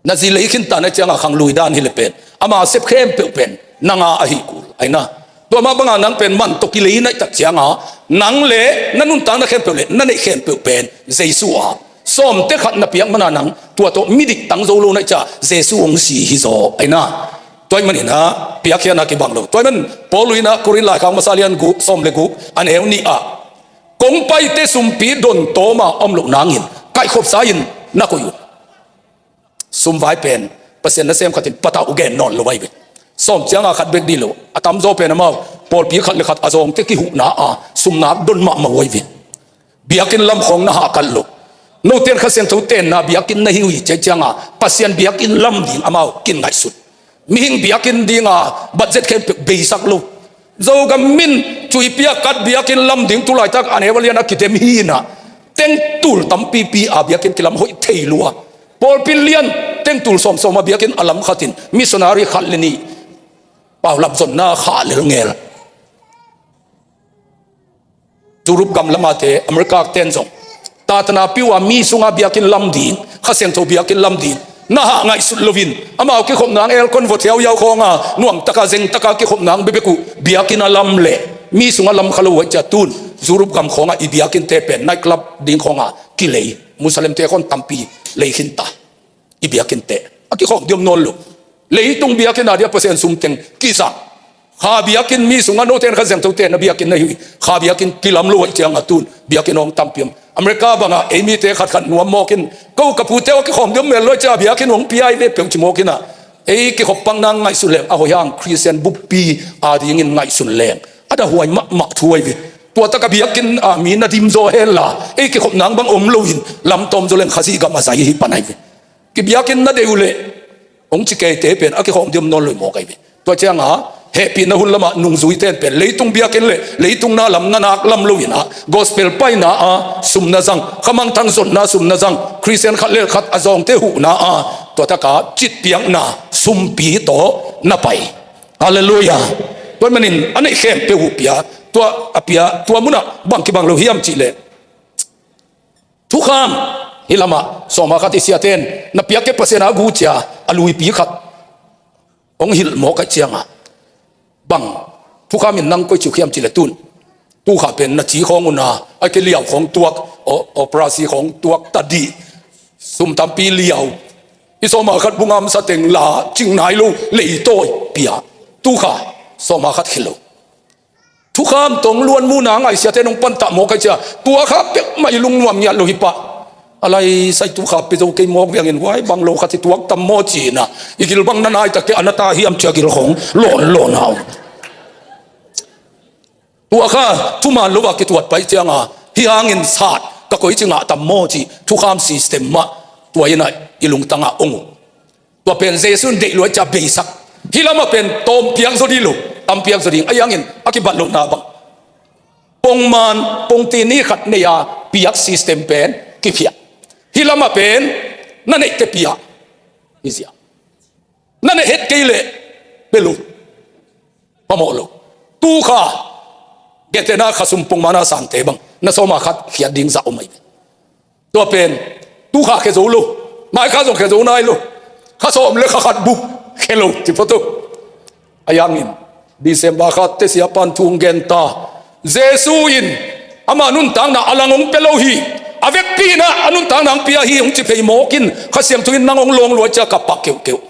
Na zi lei khin ta na hih ciang a, khanglui dan hi leh pen ama sep khempeuh pen nang a ahi kul. Ahi na, tua mah bang a nang pen man tawh kilei na hih tak ciang a, nang leh na nuntakna khempeuh leh na neih khempeuh pen Jesu a. Sawmte khat na piak man a nang tua tawh midik tang zo lo na hih ciang a, Jesu hong si hi zaw. Ahi na, tua ahih manin ah piakkhiatna kibang lo. Tua ahih manin Paul in ah Korin laikhak masa lian guk, sawm le guk, a neu nih ah, "Kong paite sumpi don tawm a om loh nangin kaihkhopsa in na koih un." Sumvai pen Pasian nasem khat in patauh gen nawn lo ahi ve. Sawm ciang a khat bek ding lo, a tamzaw pen amau pawlpi khat le khat a zawngte kihuhna a sumnak don mahmah uh ahi ve. Biakinn lam khawng na hahkat lo. Note in Kha Siangtho tenna biakinn na hi uh hi ci a, ciang a Pasian biakinn lam ding amau kin ngaihsut. Mihing biakinn ding a budget khempeuh beisak lo. Zogam min cuipi a kat biakinn lam ding tulaitak a neu a lian a kidem hi in ah, tengtul tampipi a biakinn kilam hoih thei lua. Pawlpi lian tengtul sawmsawm a biakinn a lam khat in missionary khat le nih paulam zonna khah lel ngel. Europe gam lam a te, America ten zong, tatana piu a mi sung a biakinn lam ding, Kha Siangtho biakinn lam ding na hah ngaihsut loin, amau kikhop nang aircon vot hiauhiau khawng a nuam tak a zeng tak a kikhop nang bekbek uh biakinn a lam leh mi sung a lam kha lo uh ahih ciang, tun Europe gam khawng a i biakinn te pen night club ding khawng a kilei, Muslim te khawng tampi lei khin ta. I biakinn te a kikhawm diam nawn lo. Leitung biakinn a dia Pasian sum teng kizang. Kha biakinn, mi sung a note in Kha Siangtho tenna biakinn na hi uh hi. Kha biakinn kilam lo ahih ciang a, tun biakinn hong tampi om. America bang a ei mite khatkhat nuam mawk in, "Ko ka pute aw, kikhawm diam mel lo ahih ciang a biakinn hong pia hi ve," peuh ci mawk in ah, ei kikhop pak nang ngaihsun leng a hoih hang, Khristian buppi a dingin ngaihsun leng a dahuai mahmah thu ahi ve. Tua tak a biakinn a mi na dim zaw hen la, ei kikhop nang bang om loin lam tawm zaw leng Khazih gam a zai hi pan ahi ve. Kibiakinn na deih uh leh hong ci keite pen a kikhawm diam nawn lo hi mawk ahi ve. Tua ciang a, hehpihna hun lam ah nungzuite in pen leitung biakinn leh leitung na lam na nak lam lo in ah, gospel paina a sum na zang, khamangthang zonna sum na zang, Khristian khat leh khat a zawngte huhna a, tua tak a citpiakna sumpi tawh na pai. Halleluiah. Tua ahih manin a neih khempeuh uh pia, Tua a pia, tua munah bang kibang lo hiam cih leh, thukham, hih lamah sawma khat i siate'n na piak kei Pasian a gu cia a luipi khat hong hilh mawk ahih ciangah, bang thukham in nang koi ciuk hiam cih leh, tun, tu kha pen na ci khawng un a, a kiliau khawng tuak, o-, operasi khawng tuak ta dih, sum tampi liau, i sawma khat bu ngamsa teng la, cing nai lo, leitawi pia, tu kha sawma khat khia lo. Thukham tawh luan muhna a ngaihsiate nong pantah mawk ahih ciang, tua kha peuhmah i lungnuam ngiat lo hi pah. A lai sai, tu kha pia zo kei mawk viangin, huai bang lo khat hi tuak tam maw ci-in a, i gil bang na nai tak teh, a na ta hiam ci-a gil khawng lawn lawn a om. Tua kha thuman lo a kituat pai ciang a, hih hangin sat ka koici ngah tam maw ci, thukham system mah tua in a i lungtang ah ong uh. Tua pen Jesuh in deih lua cia beisak. Hih lamah pen tawm piak zaw ding lo, tam piak zaw ding. Ahi hangin a kibat lohna bang, pongman pongti ni khat nei a piak system pen kiphiah. Hih lamah pen na neihte pia hi zia. Na neih het kei leh pia lo, phamawh lo. Tu kha, gentehna khasum pongman a sangte bang, na sawma khat khiat ding zah om ahi ve. Tua pen, tu kha khia zo lo, mai kha zong khia zo nai lo, kha sawm le kha khat bup khia lo, ci phot uh. Ahi hangin, December kha teh siapa'n thu hong gen ta, Jesuh in ama nuntakna a lang hong pia lo hi, a vekpi-in a nuntakna hong pia hi hong ci phei mawk in, Kha Siangtho in nang hong lawng lua cia ka pak keuhkeuh.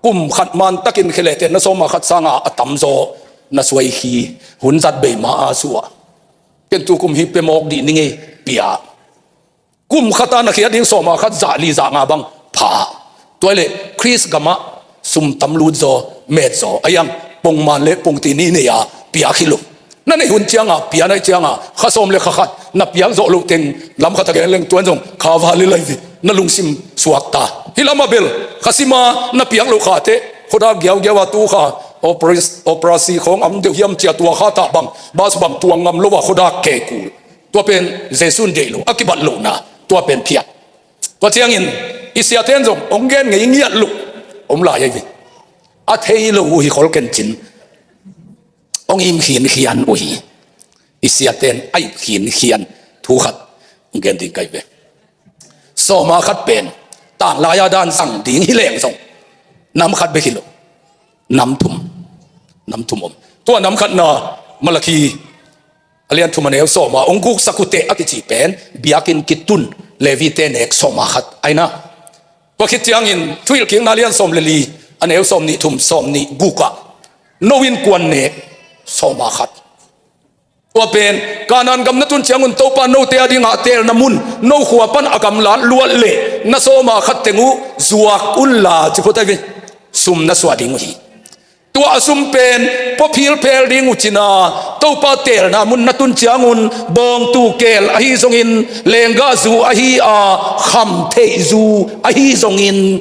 Kum khat man takin khia leh teh na sawma khat sanga a tamzaw na suai hi, hun zat bei ma a suah. Ken tu kum hi pia mawk dih ning ei, pia. Kum khat a na khiat ding sawma khat zah li zah nga bang pha. Tua leh Khrist gamah sum tam lut zaw, met zaw, ahi hang pongman le pongti ni nei a piak hi lo. Na neih hun ciang a, pia na hih ciang a, kha sawm le kha khat na piak zawh loh teng, lam khat a gen leng tuan zong kha va lilai ve, na lungsim suak ta. Hih lamah bel, kha sim a na piak loh kha teh, khuadak giaugiau a tu kha, operas-, operasi khawng om deuh hiam cia tua kha tah bang, bas bang tuang ngam lo a khuadak kekul. Tua pen Jesuh in deih lo, a kibat lohna, tua pen phiat. Tua ciangin, i siate'n zong hong gen ngei ngiat loh om lai ahi ve. A thei lo uh hi khol ken cin, hong im khinkhian uh hi. I siate'n a ip khinkhian thu khat hong gen ding ka hi ve. Sawma khat pen, tanglai a dan zang ding hi leng zong, nam khat bek hi lo, nam thum, nam thum om. Tua nam khatna, Malakhi a lian thum a neu sawm a hong guksak uh teh a kici pen, biakinn kitun, Levite nek sawma khat ahi na. Tua khit ciangin Thuhilhkikna lian sawm le li a neu sawm nih thum, sawm nih guk ah, no innkuan nek sawma khat. Tua pen, Kanaan gam na tun ciangun Topa note a dingah teelna mun, no khua pan a gamlat luat leh, na sawma khat teng uh zuak unla, ci phot ahi ve. Sum na suah ding uh hi. Tua a sum pen, pua philphel ding uh cin a, Topa teelna mun na tun ciangun, bawngtu keel ahi zongin, lenggah zu ahi a, khamtheih zu ahi zongin,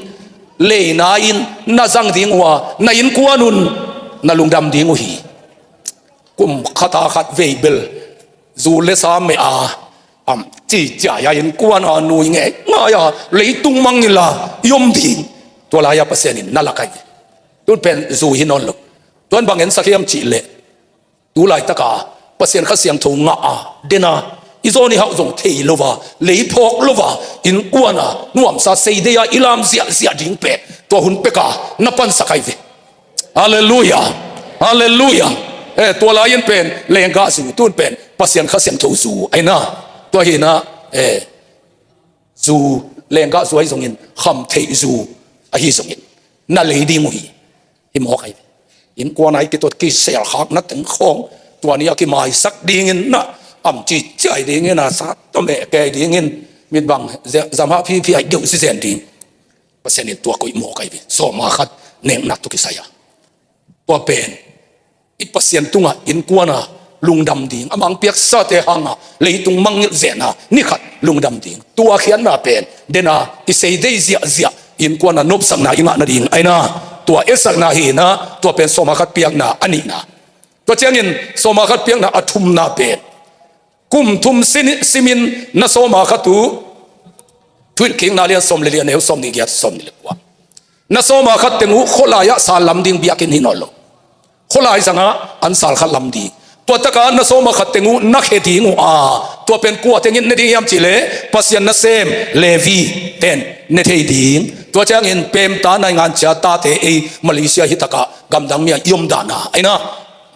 leina in na zang ding uh a, na innkuan un na lungdam ding uh hi. Kum khat a khat vei bel, zu le sa meh a, am, ci ciai a innkuan a nui ngeingai a, leitung mangngilh a i om ding. Tua lai-a Pasian in na lak ahi ve. Tun pen zu hi nawn lo. Tuan bang ensak hiam cih leh, tu laitaka Pasian Kha Siangtho ngah a, den a, i zawn i hauh zong thei lo a, lei phawk lo a, innkuan a nuamsa seidei a i lam ziahziah ding pen, tua hun pek a na pansak ahi ve. Halleluiah. Halleluiah. Eh, tua lai-in pen lenggah zu, tun pen Pasian Kha Siangtho zu ahi na. Tua hi na, eh, zu, lenggah zu ahi zongin, khamtheih zu ahi zongin, na lei ding uh hi. Hi mawk ahi ve. Innkuan a i kitot kisel khakna teng khawng, tua ni a kimaisak dingin na, am, ci ciai dingin a, sa tawh meh kei dingin, mit bang, ze-, zamah phiphia i geuh sizen ding. Pasian in tua koih mawk ahi ve. Sawma khat nekna tawh kisai a. Tua pen, i Pasian tungah innkuan a lungdam ding, a mangpiaksate hanga leitung mangngilh zen a, ni khat lungdam ding. Tua khiatna pen, den a, i seidei ziahziah, innkuan a nopsakna i ngah nading ahi na, tua etsakna hi na, tua pen sawma khat piakna a nihna. Tua ciangin sawma khat piakna a thumna pen, kum thum sin-, simin na sawma khat uh, Thuhilhkikna lian sawm le li a neu sawm nih giat, sawm nih le kua. Na sawma khat teng uh khualai ah sal lam ding, biakinn hi nawn lo. Khualai zangah an sal khat lam ding. Tua taka na sawma khat teng uh na khe ding uh a, tua pen kua tengin ne ding hiam cihleh Pasian nasem Levi ten ne thei ding. Tua ciangin pemta naingan cia tate ei Malaysia hi taka gamdang mi a i om dahna aina,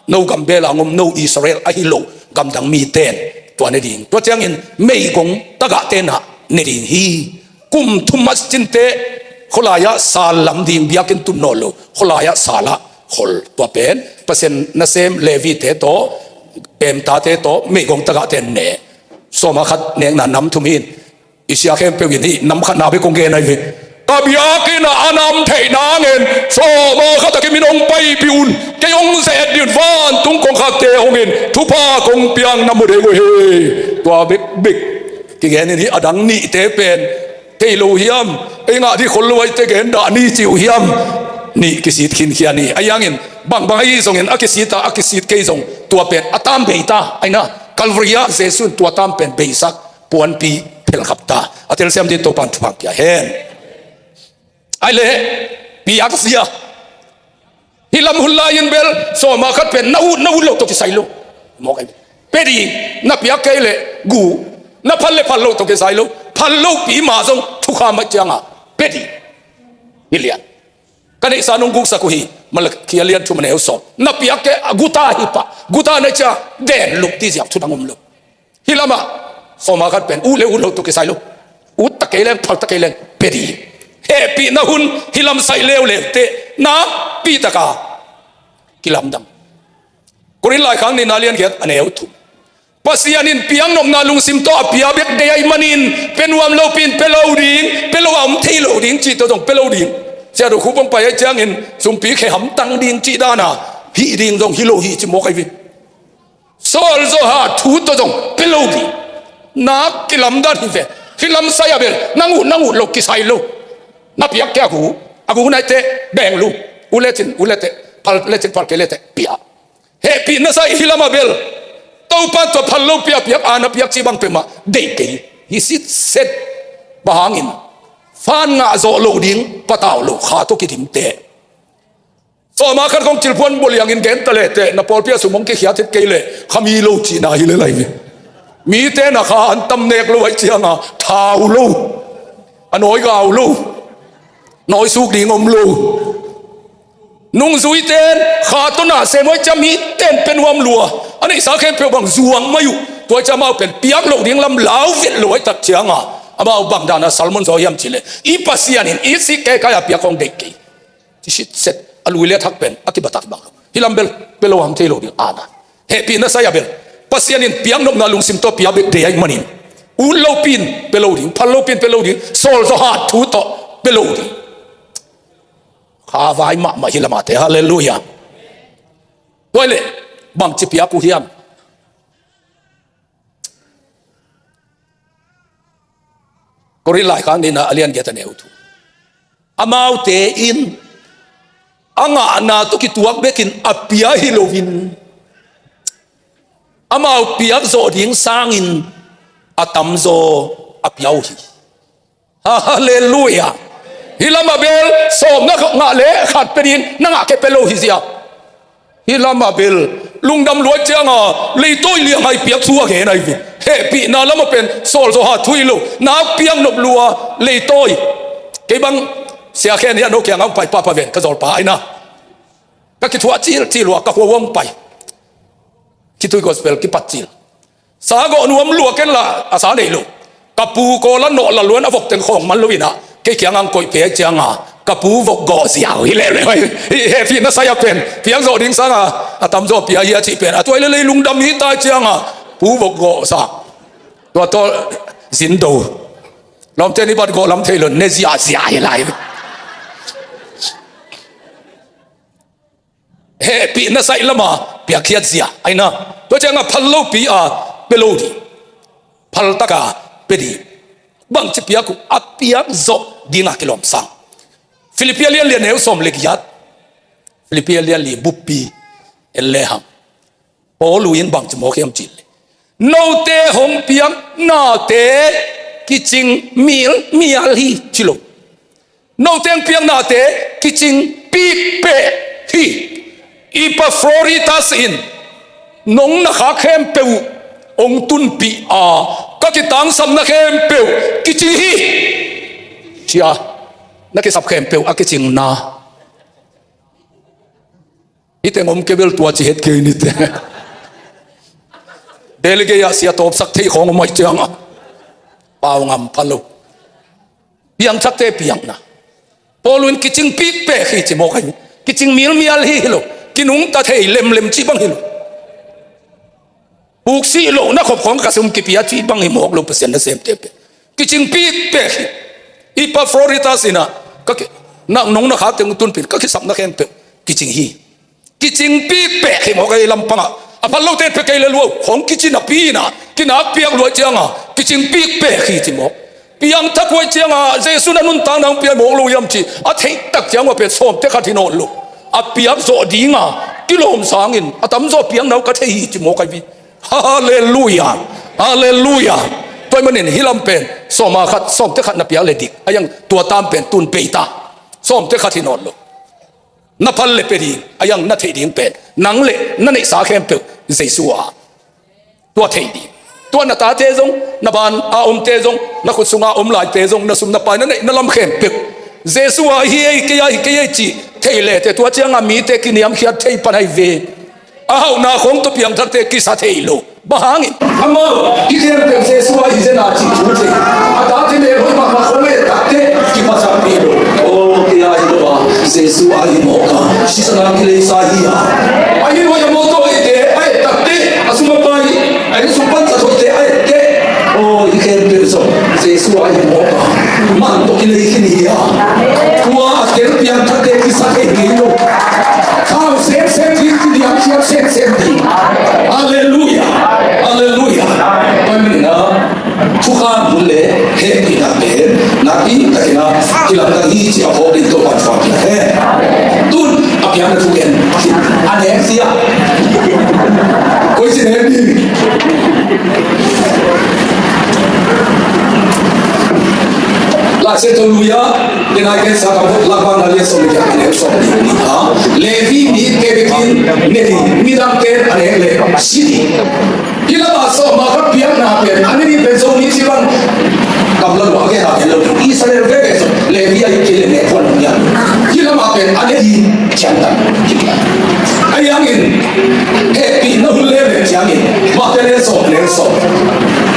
no gambela ngom no Israel ahi lo gamdang mi ten tua ne ding. Tua ciangin meigong tagah tenah ne ding hi. Kum thum a cinte khualai-ah sal lam ding biakinn tun nawn lo, khualai-ah salah khol. Tua pen Pasian nasem Levi te tawh, pemtate tawh meigong tagah ten ne. Sawma khat nekna nam thum hi in, i sia khempeuh in hih nam khatna bek kong gen ahi ve. Ka biakinn ah a nam theih nangin sawma khat a kimin hong paipih un, kei hong zet dih un, vantung kongkhakte hong in thupha kong piak na mu ding uh hi. Tua bekbek kigen in hih a dang nihte pen thei lo hiam? Ei ngah dih khol lo aite gen dah ni ci uh hiam? Nih kisit khinkhia ni. Ahi hangin bangbang ahi zongin a kisit a, a kisit kei zong tua pen a tam bei ta. Aina Calvary ah Jesu in tua tam pen beisak puanpi phelkhap ta. A telsiam dih Topan thupha pia hen. Ai le piak sia. Hih lam hun lai-in bel sawma khat pen na ut na ut loh tawh kisai lo. Mawk ai. Pe dih, na piak kei leh gu, na phal le phal loh tawh kisai lo. Phal lopi mah zong thukham mah cianga pe dih. Hih lian ka neihsa nong guksak uh hi. Malakhia lian thum a neu sawm. Na piak kei a guta hi pah, guta na cia den lup ti ziak thudang om lo. Hih lamah sawma khat pen ut le ut loh tawh kisai lo. Ut ta kei leng, phal ta kei leng pe dih. Hehpihna hun hih lam sai leuleu teh nakpi taka kilamdang. Korin laikhak nihna lian giat a neu thum. Pasian in piaknopna lungsim tawh a pia bek deih ahih manin pe nuam lopi in pe lo ding, pe lo a om thei lo ding cih tawh zong pe lo ding. Sia do khu pong pai ahih ciangin sumpi khe hamtang ding cih dana hih ding zong hi lo hi ci mawk ahi ve. Sawl zawh hat thu tawh zong pe lo ding. Nak kilamdan hi ve. Hih lam sai a bel nang uh nang uh lo kisai lo. Na piak kei a gu, a gu naite beng lu. U lecin u lete, phal lecin phal kei lete pia. Hehpihna sai hih lam a bel Topa tawh phal lo piak piak a na piak cih bang peuhmah deih kei hi sitset. Bang hangin fan ngah zawh lo ding patau lo kha tawh kidimte. Sawma khat kong cilphuan buliangin gen ta lehteh na pawlpi a sum hong kikhiat hit kei leh khami lo cihna hi le lai ve. Mite na kha an tam nek lo aih cianga thau lo, a nawi gau lo, nawi suk ding om lo. Nungzuiten kha tawh na sem uh aih ciang miten pe nuam lua, a neihsa khempeuh bang zuang mai uh. Tua aih ciang amau pen piak loh ding lam lau vet lo aih tak cianga amau bang dana salmon zaw hiam cihleh i Pasian in i sih kekai a piak hong deih kei. Ci sitset a lui le thak pen a kibatak bang lo. Hih lam bel pe lo ham thei lo ding ana. Hehpihna sai a bel Pasian in piaknopna lungsim tawh pia bek deih ahih manin ut lopi in pe lo ding, phal lopi in pe lo ding, sawl zawh hat thu tawh pe lo ding. Kha vai mahmah hih lamate. Halleluiah. Tua hileh bangci piak uh hiam? Korin laikhak nihna a lian giat a neu thum. Amaute in a ngahna tawh kituak bekin a pia hi loin amau piak zawh ding sangin a tamzaw a pia uh hi. Halleluiah. Hih lamah bel sawm na ngah le khat pe ding, na ngah kei pe lo hi zia. Hih lamah bel lungdam luat cianga leitawi liangai piak thu a gen ahi ve. Hehpihna lamah pen sawl zawh hat thu hi lo, nak piak nop lua leitawi. Kei bang Sia Khen hi a no kiangah hong pai pahpah ven ka zawlpa aina. Ka kithuah cilcil uh a ka khua uh hong pai. Khitui gospel kipat cil. Sa gawh nuam lua ken la a sa nei lo. Ka pu kawl a nawh la luan a vok teng khawng man lo inah kei kiangah hong koih phei cianga ka pu vok gawh ziau hi leuleu ahi. Hih hehpihna sai a pen piak zawh ding sanga a tamzaw pia hi a cih pen a tuai lelei lungdam hi ta cianga pu vok gawh sa. Tua tawh zindo. Lawmte ni bat gawh lam thei lo ne ziahziah hi lai. Hehpihna sai lama piakkhiat zia aina. Tua cianga phal lopi a pe lo ding, phal taka pe ding. Bangci piak uh a piak zawh dinga kilawm sang. Filippi a lian lian neu sawm le giat. Filippi a lian li buppi en le hang. Paul in bangci mawk hiam cih leh note hong piak nate kicing mial mial hi ci lo. Note hong piak nate kicing pikpeh hi. Epaphroditus in Nong na khak khempeuh hong tunpih a, ka kitangsapna khempeuh kicing hi. Sia, na kisap khempeuh a kicingna. Hih teng om kei bel tua ci het kei ni te. Delegate ah sia tawpsak thei khawng om ahih ciangah pau ngam pha lo. Piangthakte piangna. Paul in kicing pikpek hi ci mawk ahi. Kicing milmial hi hi lo. Kinungta thei lemlem cih bang hi lo. Puksih lohna khop khawng ka sum kipia cih bang hi mawk lo, Pasian nasemte pen kicing pikpek hi. Epafroditas in ah ka ki, na, nong na khak teng tunpih ka kisapna khempeuh kicing hi. Kicing pikpek hi mawk ahi lampangah. A phal lote pia kei le lua khawng kici napi in ah, kinakpiak lua ciangah kicing pikpek hi ci mawk. Piangthak huai ciangah Jesu na nuntakna hong pia mawk lo hiam ci a theih tak ciangah pen sawmte khat hi nawn lo. A piak zawh dinga kilawm sangin a tamzaw piakna uh ka thei hi ci mawk ahi. Halleluiah. Halleluiah. Tua ahih manin hih lam pen sawma khat, sawmte khat na piak le dik. A hiang tua tam pen tun pei ta. Sawmte khat hi nawn lo. Na phal le pia ding, a hiang na theih ding pen nang le na neihsa khempeuh Jesu a. Tua thei ding. Tua na tate zong, na ban a omte zong, na khut sunga om laite zong, na sum na pai na neih na lam khempeuh Jesu a hi ei, kei a hi kei ei cih thei le te, tua ciangah mite kiniamkhiat thei pan ahi ve. A hauhna khawng tawh piangthakte kisa thei lo. Bang hangin? Amau i khempeuh Jesu a hi zen a cih thu thei. A tate melhoih mahmah khawng a et takte kiphasak pi lo. Aw, kei a hi lo a, Jesu a hi mawk a, sisan a kileisa hi a. A hi lo a mawtaw eite a et takte, a sum a pai, a hi sum pan sa thoihte a et teh. Aw, i khempeuh zong Jesu a hi mawk a, man tawh kilei khin hi a. Tua a tel piangthakte kisa thei ngei lo. Thau semsem ding, kiniamkhiat semsem ding. Halleluiah. Halleluiah. Tua ahih manin ah thukham hun le hehpihna pen nakpi takin ah kilamdang hi ci a phawk ding Topa'n thupha pia hen. Tun a piakna thu gen a nek zia. Koi ci nek ding? Lai Siangtho lui-ah, den a i gensa ka phot, Lakvakna lian sawm le giat, a neu sawm le nih. Levi mite bekin ne ding, midangte a nek leh si ding. Hih lamah sawm a ka piakna pen a ne ding pen Zomi ci bang gamla lua a gen a gen lo ding. Israel veve zong Levi a hi kei leh nek huan lo ding. Hih lamah pen a ne ding ciangtan. Ahi hangin hehpihna hun lem leh ciangin Matthai lian sawm, lian sawm.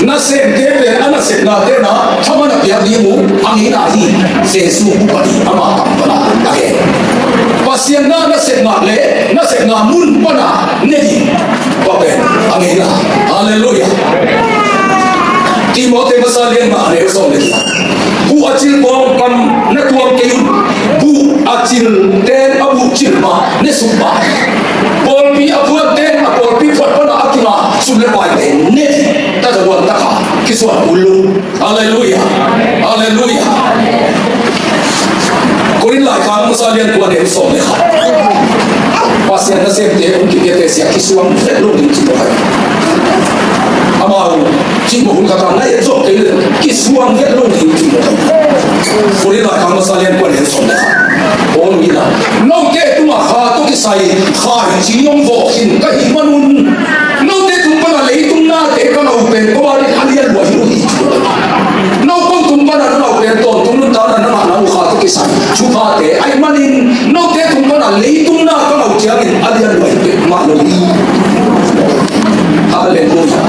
Nasemte pen a nasepnate na thaman a piak ding uh a ngeina hi. Jesu upa ding ama kam pana a gen. Pasian na nasepna le nasepna mun pana ne ding tua pen a ngeina. Halleluiah. Timoti masa lian nga a neu sawm le giat. Buh a cil pawlpi pan na tuam kei un. Buh a cil ten a buh cil mah ne suk mah. Pawlpi a phuatte a pawlpi phuat pana a kinga sum le paite ne. Tata luan taka kisuan ul lo. Halleluiah. Halleluiah. Korin laikhak masa lian kua, a neu sawm le khat. Pasian nasemte hong kipiate sia kisuang vet lo ding ci mawk ahi. Amau cih mawk hun khat a na et zawh kei leh kisuang vet lo ding ci mawk ahi. Korin laikhak masa lian kua, a neu sawm le khat. Paul in ah, note tungah kha tawh kisai khaici hong vawh khin ka hih manun note tung pana leitung nate ka ngah uh pen tua ding a lian lua hi uh hi. Note tung pana na ngah uh pen tawntung nuntakna na ngahna uh kha tawh kisai thuphate ahih manin note tung pana leitung na ka ngah uh ciangin a lian lua hi peuhmah lo hi. Halleluiah.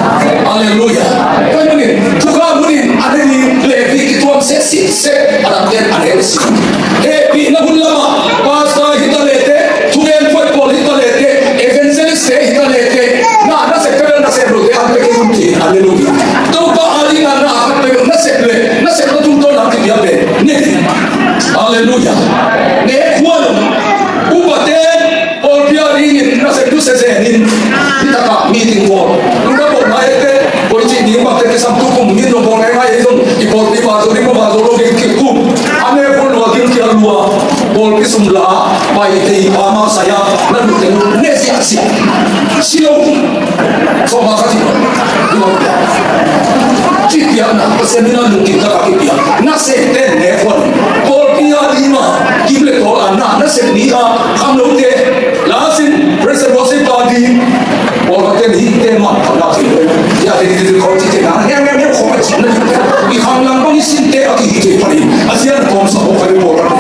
Halleluiah. Tua ahih manin thukham hun in a ne ding Levi kituam seh seh seh, a dangte a ne uh sih. Hehpihna hun lamah pastor hi ta leh teh, thugen phuai pawl hi ta leh teh, evangelist te hi ta leh teh, na nasep peuh nasep lote a pia kei un ci. Halleluiah. Topa a dingin na khat peuh nasep leh nasepna tungtawn a kipia pen ne ding. Halleluiah. Nek huan upate pawlpi a dingin nasep tu sezen in. Hi takah meeting pawl lungdam bawl ngai ete. Koi cih ding bangte kisam tu kum min lo bawl ngai ngai ei zong i pawlpi va zo ding, va zo lo ding kikum. A nek huan lua ding kia lua. Pawlpi sum la pai thei pa mang saya na lut teng ne sia sia. Si lo. Sawma khat hi. Cih piakna Pasian in a lungkim taka kipiak. Nasepte nek huan pawlpi a ding a kim le tawl a na nasep ni a kham lote. Lasin praise and worship a ding. Pawlkhatte Khawng ci teh na, neu, neu, neu, khawng a cin na. I khang lang bang i sin teh a kihi thei pah in. A zian a tawm sa khawng khai pawl ram.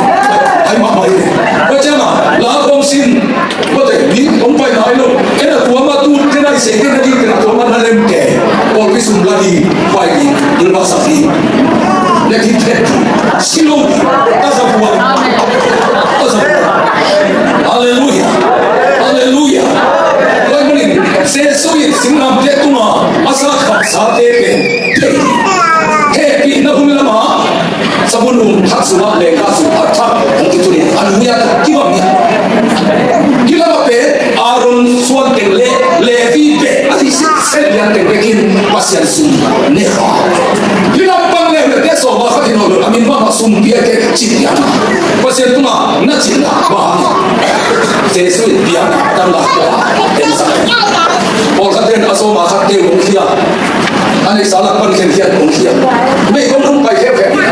Hai mahmah hi. Tua ciang a, la khawng sin. Tua teh, mi hong pai nai lo. Ken a tuam a tu, ken a i sei, ken a di, ken a tuam a na lem teh. Pawl pi sum la di, pai di, dil ba sa di. Lek hi teh. Si lo. Ta sa buat. Ta sa buat. Halleluia. Halleluia. Tua ahih manin, Jesu in singlamteh tungah a sa khatsate pen thei. Hehpihna hun lamah sabun um thak sungah lengka sung a thak hong kitun in a nui a kibang hi. Hih lamah pen Aaron suan teng le Levi bek a si, Israel lian teng bekin Pasian sum ne kha. Hih lam bang le le te sawm a khat hi nawn lo, a min mahmah sumpi a te cih piakna. Pasian tungah na cihna bang hang. Jesu in piakna dang la tua. Pawlkhat ten a sawm a khat te hong khia. A neihsa lak pan khen khiat hong khia. Meigong hong pai kheukheu hi.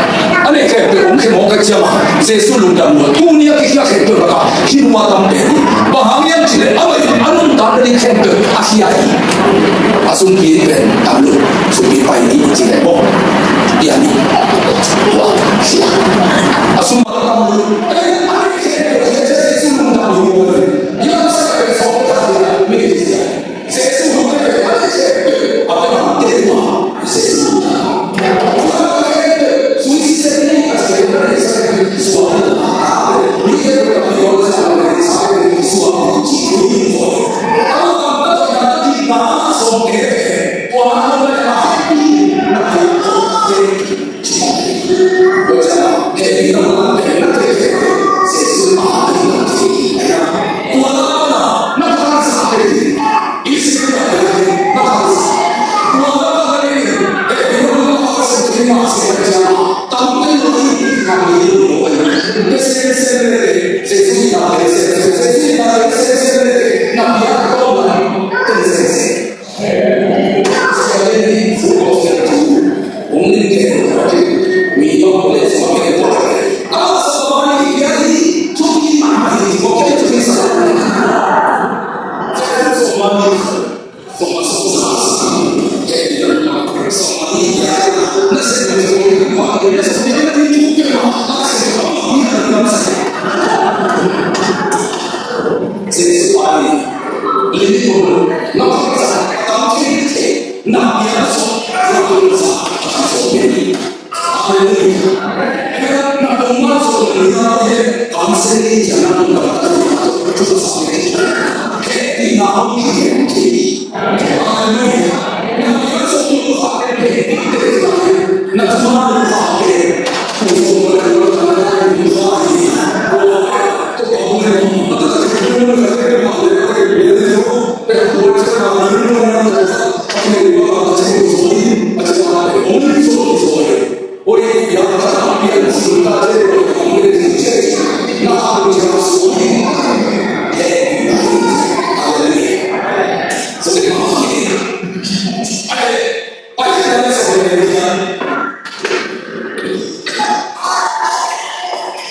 A neih khempeuh hong khen hong kai ciang a. Jesu lungdam lua. Tuni a kikhia khempeuh lakah hih nua tam pen hi. Bang hang hiam cih leh amah in a nuntakna ding khempeuh a khia hi. A sumpi pen tam lo. Sumpi pai ni cih leh bawh. Piak ni. A sum tam lo.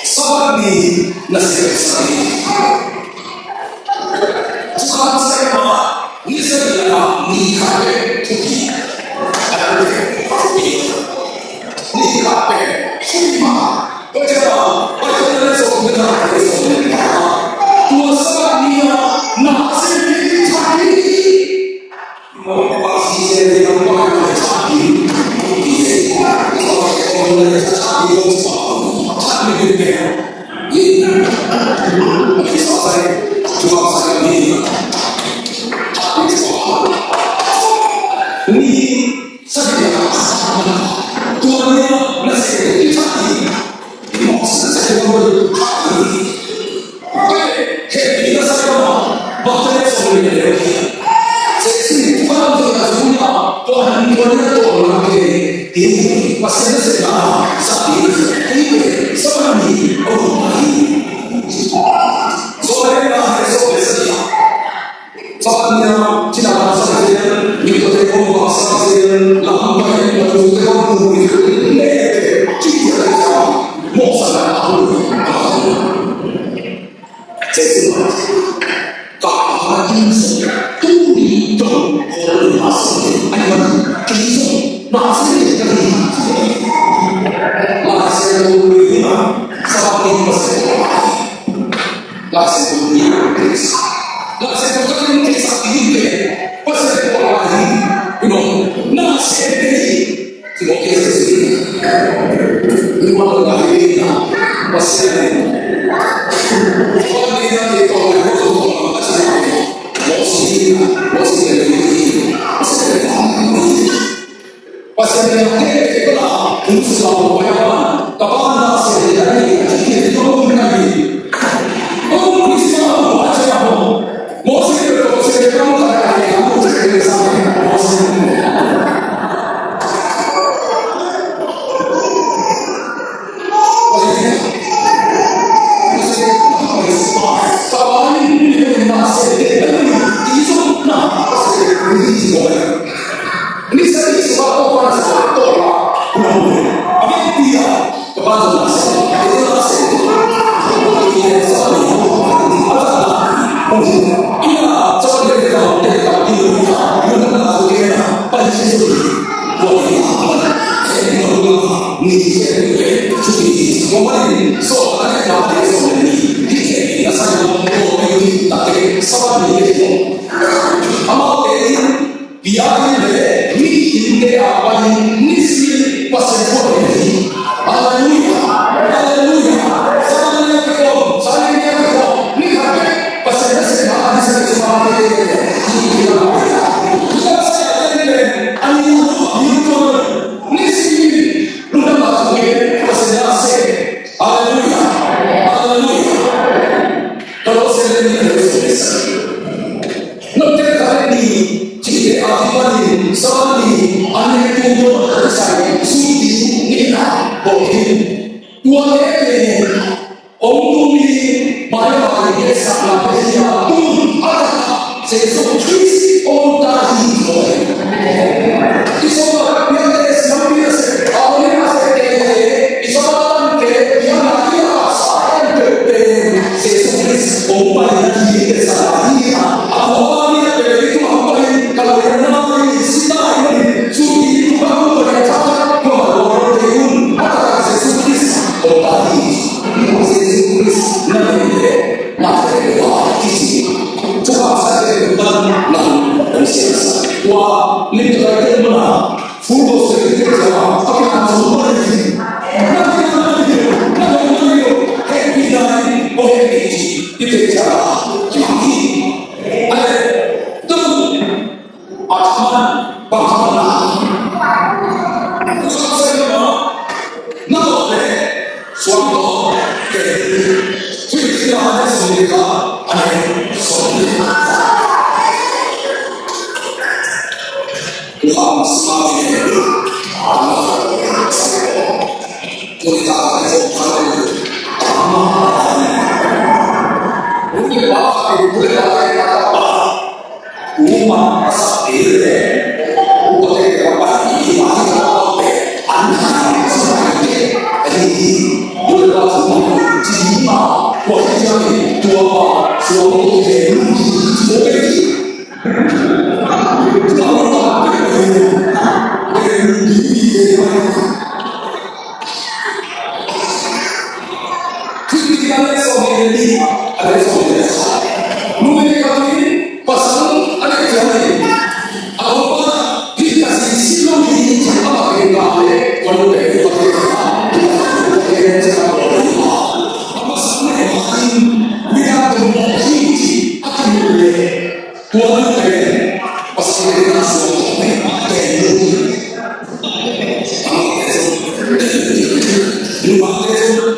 Sabbath ni na sep sa ni. Tukhan sa ma ni sa ni na ni khat peuh thupi. Ni khat peuh thupi ma. Tua ciang a, Bible na sawm na, na sawm na. Tua Sabbath ni a na sep ni thupi. ni khempeuh le thupi hi. Tua manin Sawltak a neihna a diak sawm le nih, hih khempeuh a sa in, tua pen ni taktak Sabbath ni hi. Amaute in biakinn le mihingte a panin nisimin Pasian thu a gen hi. Halleluiah! Halleluiah! Sabbath ni a kikhawm, Sunday ni a kikhawm, ni khat bek Pasian nasepna a ding sep suk a, amaute in, hi hi a, hi a, hi a, a ni tua, ni tua, ni si, lungdam a thu gen, Pasian na sem. Halleluiah. Halleluiah. Kolose ni a, Kolose ni a, Kolose ni a, Note khat ni cihte a kipanin Sabbath ni a nektu tawh a kisai sum ding nihna bawl hi. Tuate pen hong tung ding mailam a ding hehsakna te hi a, tun a taktak Jesu Khrist om ta hi. I sawltak piakte siampi nasep, a honih a septe, i Sabbath tangte, i a na i a sa a tangte pen Jesu Khrist hong pai na hi, hehsakna hi a, a tua a ni a pen i tungah hong pai in, ka lawm na hi, si ta hi, sum ding tungah hong pai a, thakhat kuamah lawng lo kei un, a taktak Jesu Khrist om ta hi. Jesu Khrist na hi leh, na hi leh, a kici. Thupha sa te, ban nang, ban siasa. Tua, lim tua te, mana, full gospel te, tua, a kipan sa, mana, na hi, na hi, na hi, na hi, happy na hi, oh, happy, ite tia, tia hi. Ale, tu, a thaman, bang thaman na. Suang sa na ma, na tawh leh, suang tawh, kei. Tui tui na leh sawm leh khat, a leh sawm leh khat. Lam sa leh, a leh sawm leh khat. Tui ta leh sawm leh khat. Tui ba, tui ba, tui ba. Uma a sak te le, upate ka pai i ma hi ka pai te, an hai sum hai te, a hi hi, tua le ba sum hai, ci hi ma, tua hi ci hi, tua ba, sum ko te, lu hi, ci mo ke hi. Tua ba ba te, te, lu hi hi te, ma hi. Thuthik a leh sawm le nih, a leh sawm le khat. Numei khat in pasal a neih ciang in, a ompa, hih ka zi si lo hi, ci a, amah in ngak leh, tua numei in, tua numei in, a masa neih ma in, midang tum mawk hi, ci a kimu leh, tua numei in pasal in a suang tawh mei a gen lo hi. Amaute zong, nuate zong,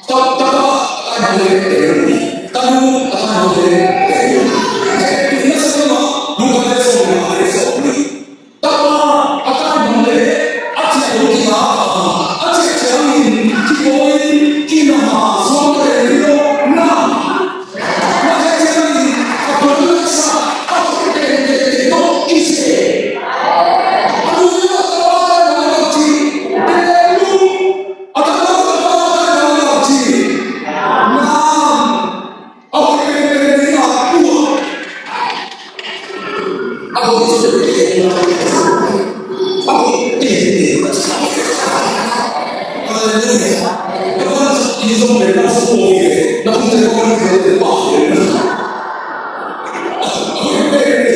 Tapa, tapa, a kai mang le, tanu, a kai mang le, tanu. Hehpihna sang in, Luka le sawm le nga le sawm le nih. Tapa, a kai mang le, a ciah lo kik a, a ciah ciangin, kipawi in, kinam a, suang ka teng hi lo, nam. Na heh ciangin, a puan laksa, a hoih tengteng tawh kiseh. A nui a tapa, a kai mang le bang ci, teng lum. A tapa, a tapa, a tapa, a tapa ci. Nam. A hoih penpen ding a puak. A hoih penpen ding a puak. A hoih penpen ding a puak. Halleluiah. Ka pan sa i zong pen na sa puak i le. Na pun te ko na pen te pa. A hoih penpen.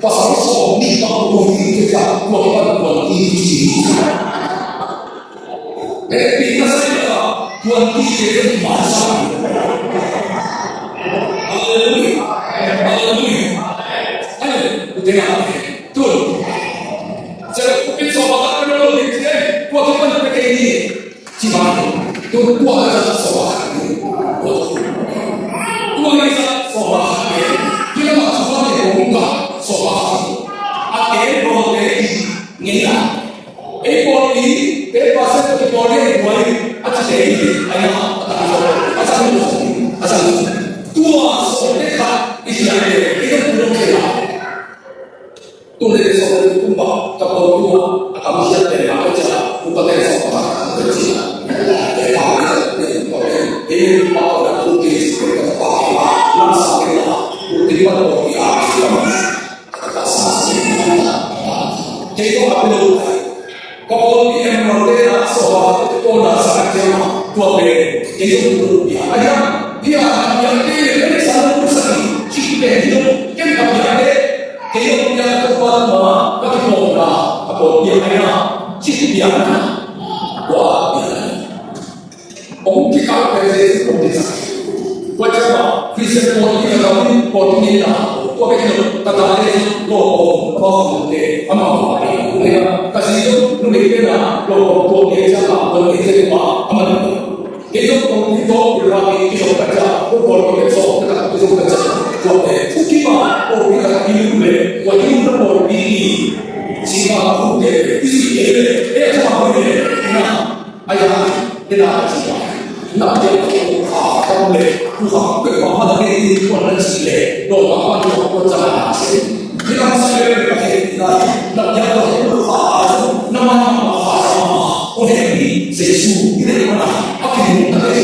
Pasal sawm nih bang kong hi kei a, tua pan kuan ti hi. Eh, pi na sai a, kuan ti kei a, man sa. Hallelujah. Hallelujah. Hallelujah. Tun. Tua pen sawm a khat peuh lo ding ci ei, tua tua pan peuh kei ni. Ci bang, tua tua ka sawm a khat ni. Tua ni ka sawm a khat ni. Kila ma sawm a khat ni, kong ka sawm a khat ni. A kei lo te i ngei na. Ei pawl i, ei pastor pawl i, a ci te i, a ya, a ta, a sang, a sang. Tua sawm te khat i ci a te, i ka tua te khat. Tun le sawm le thum kumba ka pau tua a kam siat le ma ka cia, upa te sawm ba ka cia. E pa le le ko le e pa ko da tu ke si ko ka pa ma lam sa ke la u ti pa ko ki a si ka ma ka sa si. Ke ko a lo. Ka pawlpi em rawte na sawm a khat pawlna sa ka ciang a, tua pen kei zong tu pia a hiam? Pia a pia te le sa tu sa ki cih pen hi lo. Ken ka pia te kei zong pia ka pawlna ka kipawlna ka pawlpi a hiam? Cih pia na. Tua pia na. Hong kikal pen Jesu hong kisa. Tua ciang a Khristian pawlpi a kal in pawlpi in a tua pen in a ka ta te in lawm hong tua hong te amau a pen in a ka zi zong numei pen a lawm hong tua te ciang a tua te te tua a man. Kei zong pawlpi tua pen ra kei kizong ka ciang a tua pawlpi pen sawm ka ta kizong ka ciang a tua pen tua kima pawlpi ka ta kizong le tua kizong na pawlpi i sima hong te i sui te le e a tua hong te na. Aya, ina ci a, na pia ko kha kam le, ku kha pe ma ma na ke ni ko na ci le, do ma ma ko ko ca na se. Ina sa le ka he na, na pia ko ku kha a, na ma ma ma kha ma, o he ni, Jesu, ni le ma na, a ki ni na ke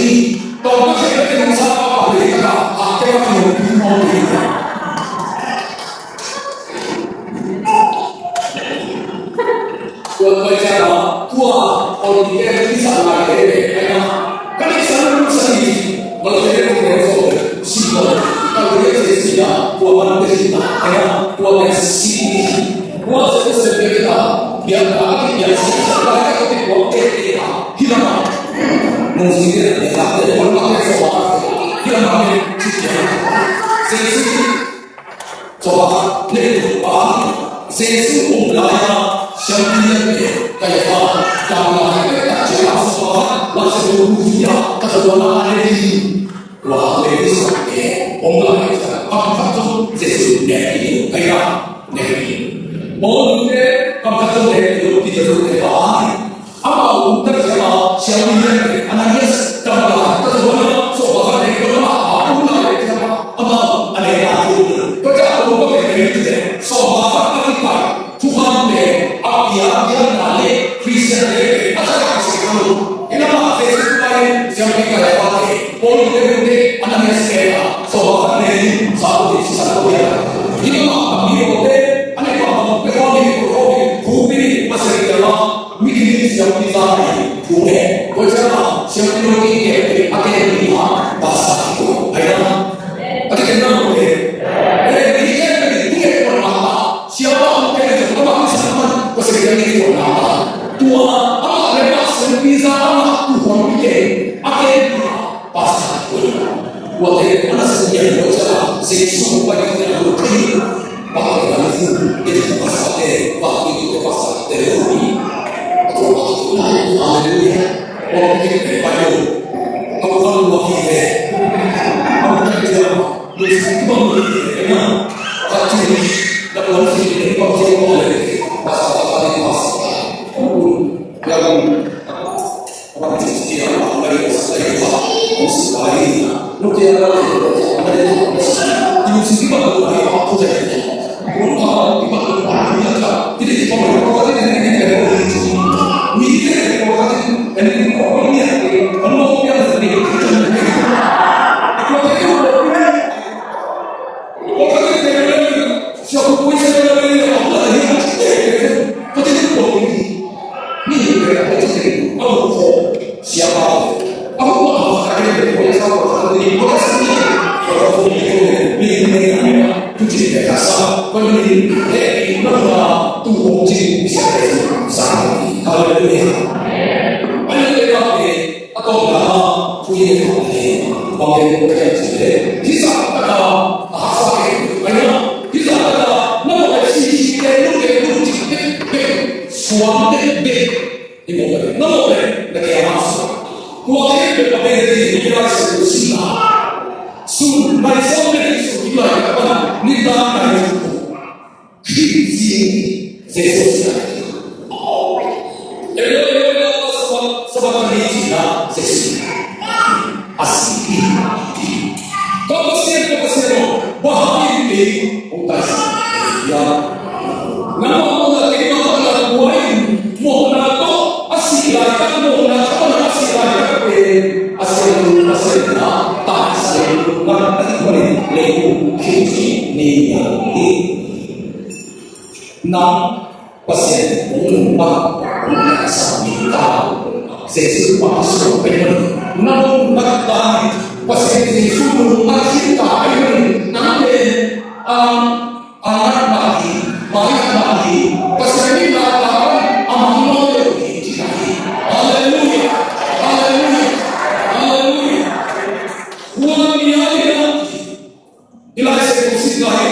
Tua Jerusalem biakinn ah biakna a kipiak sitset lai a ka kikuak teitei a, hih lamah nungzui te, biakna te, tua lamah te, sawhma te, hih lamah te, cih piak. Jesuh, sawhma khat, ne, pa, Jesuh om lai-a siampi lian pen Kaiafa, dam lai pek tak ciang a, sawhma khat, Lazarus nungzui a, ka tawh tua lai a ne ding. Tua Levi suante om lai ciang, kam khat zong Jesuh ne ding, Kaiafa ne ding. Paul nungte kam khat zong ne ding, Peter nungte pa. Amau um tak ciang a, siampi lian pen Ananias dam lai, ka tawh tua lai a, sawhma khat ne ding, tua lai a om lai ciang a, amau a ne lai ding. Tua ciang a om khat ne ding, sawhma khat a kipai. Thukham pen a piak biakna le Khristian te pen a thadah kisa lo. Hih lamah Jesuh pai siampi Kaiafa te, Paul te, Ananias te a, sawhma khat ne ding, sa ko ding, sa ko ding. Hih lamah a mi te a ne bang bang pe khawm ding, pe khawm ding, thu pi ding, Pasian kiangah mi ding siampi za ding thu ne. Tua ciang a siampi lo ding te a ken ding a, pastor ding thu. Hai na. A kigen na lo le. Ei, mi ken mi ding thu ngen kuan mah ta. Siapa hong ken zong amah mi sa man, Pasian kiang ngen kuan mah ta. Tua amah le amah siampi za amah tu huang mi ken. A ken ding a, pastor ding. Tua te a na sa ngian lo ciang a, Jesuh hong pai ding a lo thei. Pastor ding a lo thei. Pastor te, pastor te lo ni. Hallelujah. Hallelujah. Hallelujah. A tawpna ah, thu i nget khawm hi, bang gen ka gen cih leh, hih zah tak a, a haksa kei, ahi na, hih zah tak a, na mawh leh sisi kei, lungkei, lungkei bekbek, suang bekbek, i mawh leh, na mawh leh, na kei a haksa. Tua kei bekbek a bei leh, i lai sa, sun, sun, lai sa, sun, i lai ka pan, nitak lai. Khrih zing Jesuh sihna. Eloi, Eloi, lama sabak-, sabakthani cihna Jesuh. A si hi. Ka Pasian, ka Pasian aw, bang hangin kei hong taisan hiam? Nangmah mawhna keimah panah buai in, mawhna tawh a sih laitak, mawhna tawh a sih laitak pen a siangtho Pasian in taisan ngiat a hih manin leitung khit ni hiam? Nang Pasian hong nungta, hong nungta sa mi ta. Jesuh pa suang pen nang hong nungta, Pasian Jesuh nungta khin ta, nang pen, um, a ngat mah hi, mai ngat mah hi, Pasian in nungta, a mang lo hi, ci hi. Halleluiah, halleluiah, halleluiah. Huan ni a hi na. I Lai Siangtho sim lai,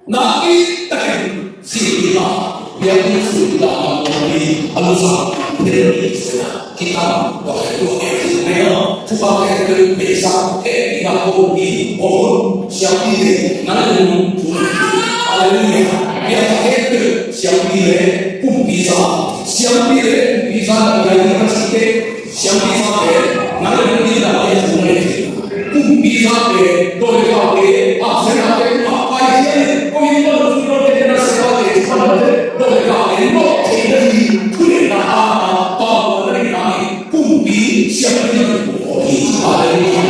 na it takin zi ila, biakinn sung ila, a mawngpi, a luzang, phelmi sung ila, kitam, tua khempeuh a khempeuh, thupha khempeuh, beisa, hehpihna, mawngpi, hawlhun, siampi le, nang le nang, halleluiah, biakinn khempeuh, siampi le, kumpi za, siampi le, kumpi za, na biakinn a cihte, siampi zate, nang le nang ding lam le thu ngen. Kumpi zate, dawi le kau te, a siamte, a pai hian, ko in ko lo su lo te na siamte, pan te, dawi le kau te, no te na ni, thu le na a, a, pa na ni na ni, kumpi siampi na ni ko hi. Hallelujah.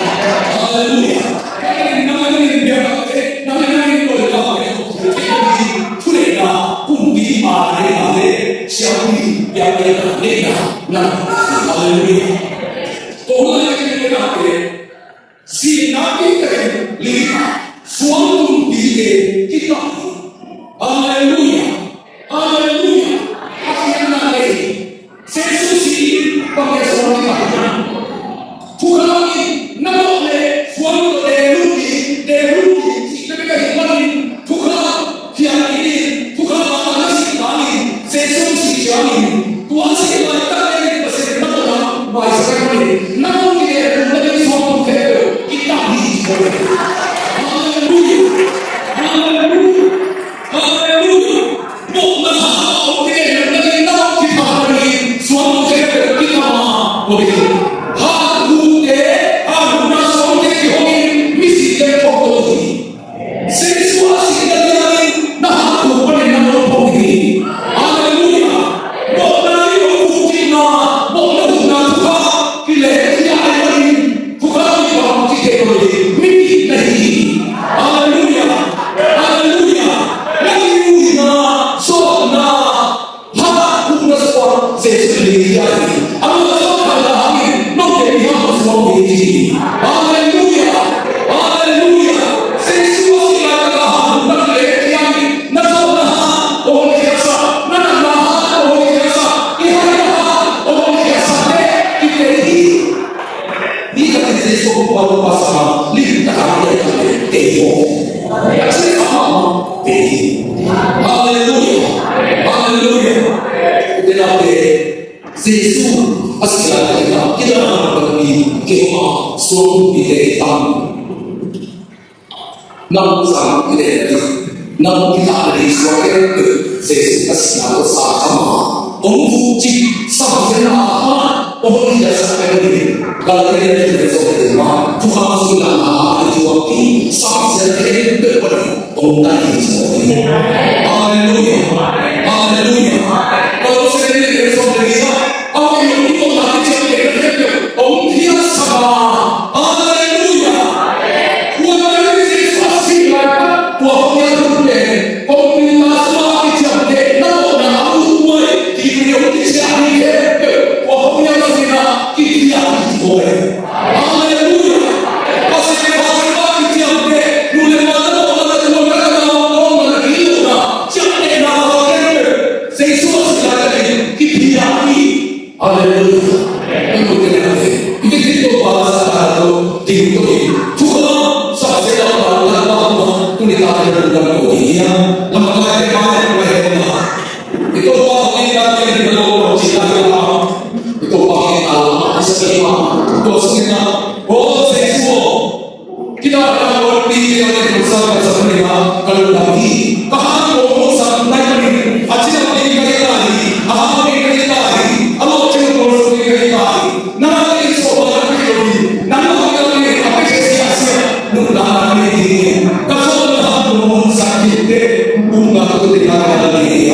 Hallelujah. Nang le nang ding biakna te, nang le nang ding dawi le kau te, thu le na, kumpi a le na le, siampi biakna le na. Nang, halleluiah. Tua lai a kei nang te, sihna kei te, lina, suang tum pi te, kita. Jesu a hong pau pasal a limtak a hong pia kei hi. Hallelujah. Hallelujah. Ute naute, Jesu a sih laitakin a kidalna bangin kei hong a suangpite i tam. Nang sang i den a di, nang i ta di suak khempeuh Jesu a sihna tawh sa kha ma. Hong vuk cik samsiatna a hong hong hiatsak pen a di. Galatia lian thum sawm le thum ah, thukham sung lakna a di thuak hi, samsiatna khempeuh pan hong tai hi sa hi. Halleluiah. Halleluiah. Kolosse lian thum sawm le li ah, amah in i mawhna kiciamtehna khempeuh hong hiatsak a. Halleluiah. Tua Jesu a sih laitak, tua hong hiat hun pen, kong pilna sungah kiciamteh, na mawhna a muh huai, Hebru hong kiciah mi khempeuh, tua hong hiat sungin a kiciah hi. Halleluiah. Pasian in a sungah kiciamteh, nu le pa na mawhna, na tuahna, na mawhna, na gilo na, ciamtehna khempeuh, Jesu a sih laitak in kipia hi. Halleluiah. Kan ko kena te. Ite tin ko ba sa ta to tin to hi. Thukham sa se la ba la ba ba. Tuni ta te ko dan ko hi ya. Lam ka te ba ya ko he na. Ito ba ko ni ka te ni ko ko ci ta ya. Ito ba ni ta la ma sa ni ma. To sa ni na. O Jesu. Kidalna kong pi kidalna kong sa ka sa ni ma ka lu da hi. Ka ha ko mo sa nai ma ni. A ci na ni ka ta hi. A ha ko ni ka ta hi. A lo ci ko so ni ka ta hi. Nang a kei so ba na kei lo ni. Nang a kei lo ni a kei se sia sia. Nung na na ni ni. Ka so na ha ko mo sa ki te. Nung na ko ni ka ta hi.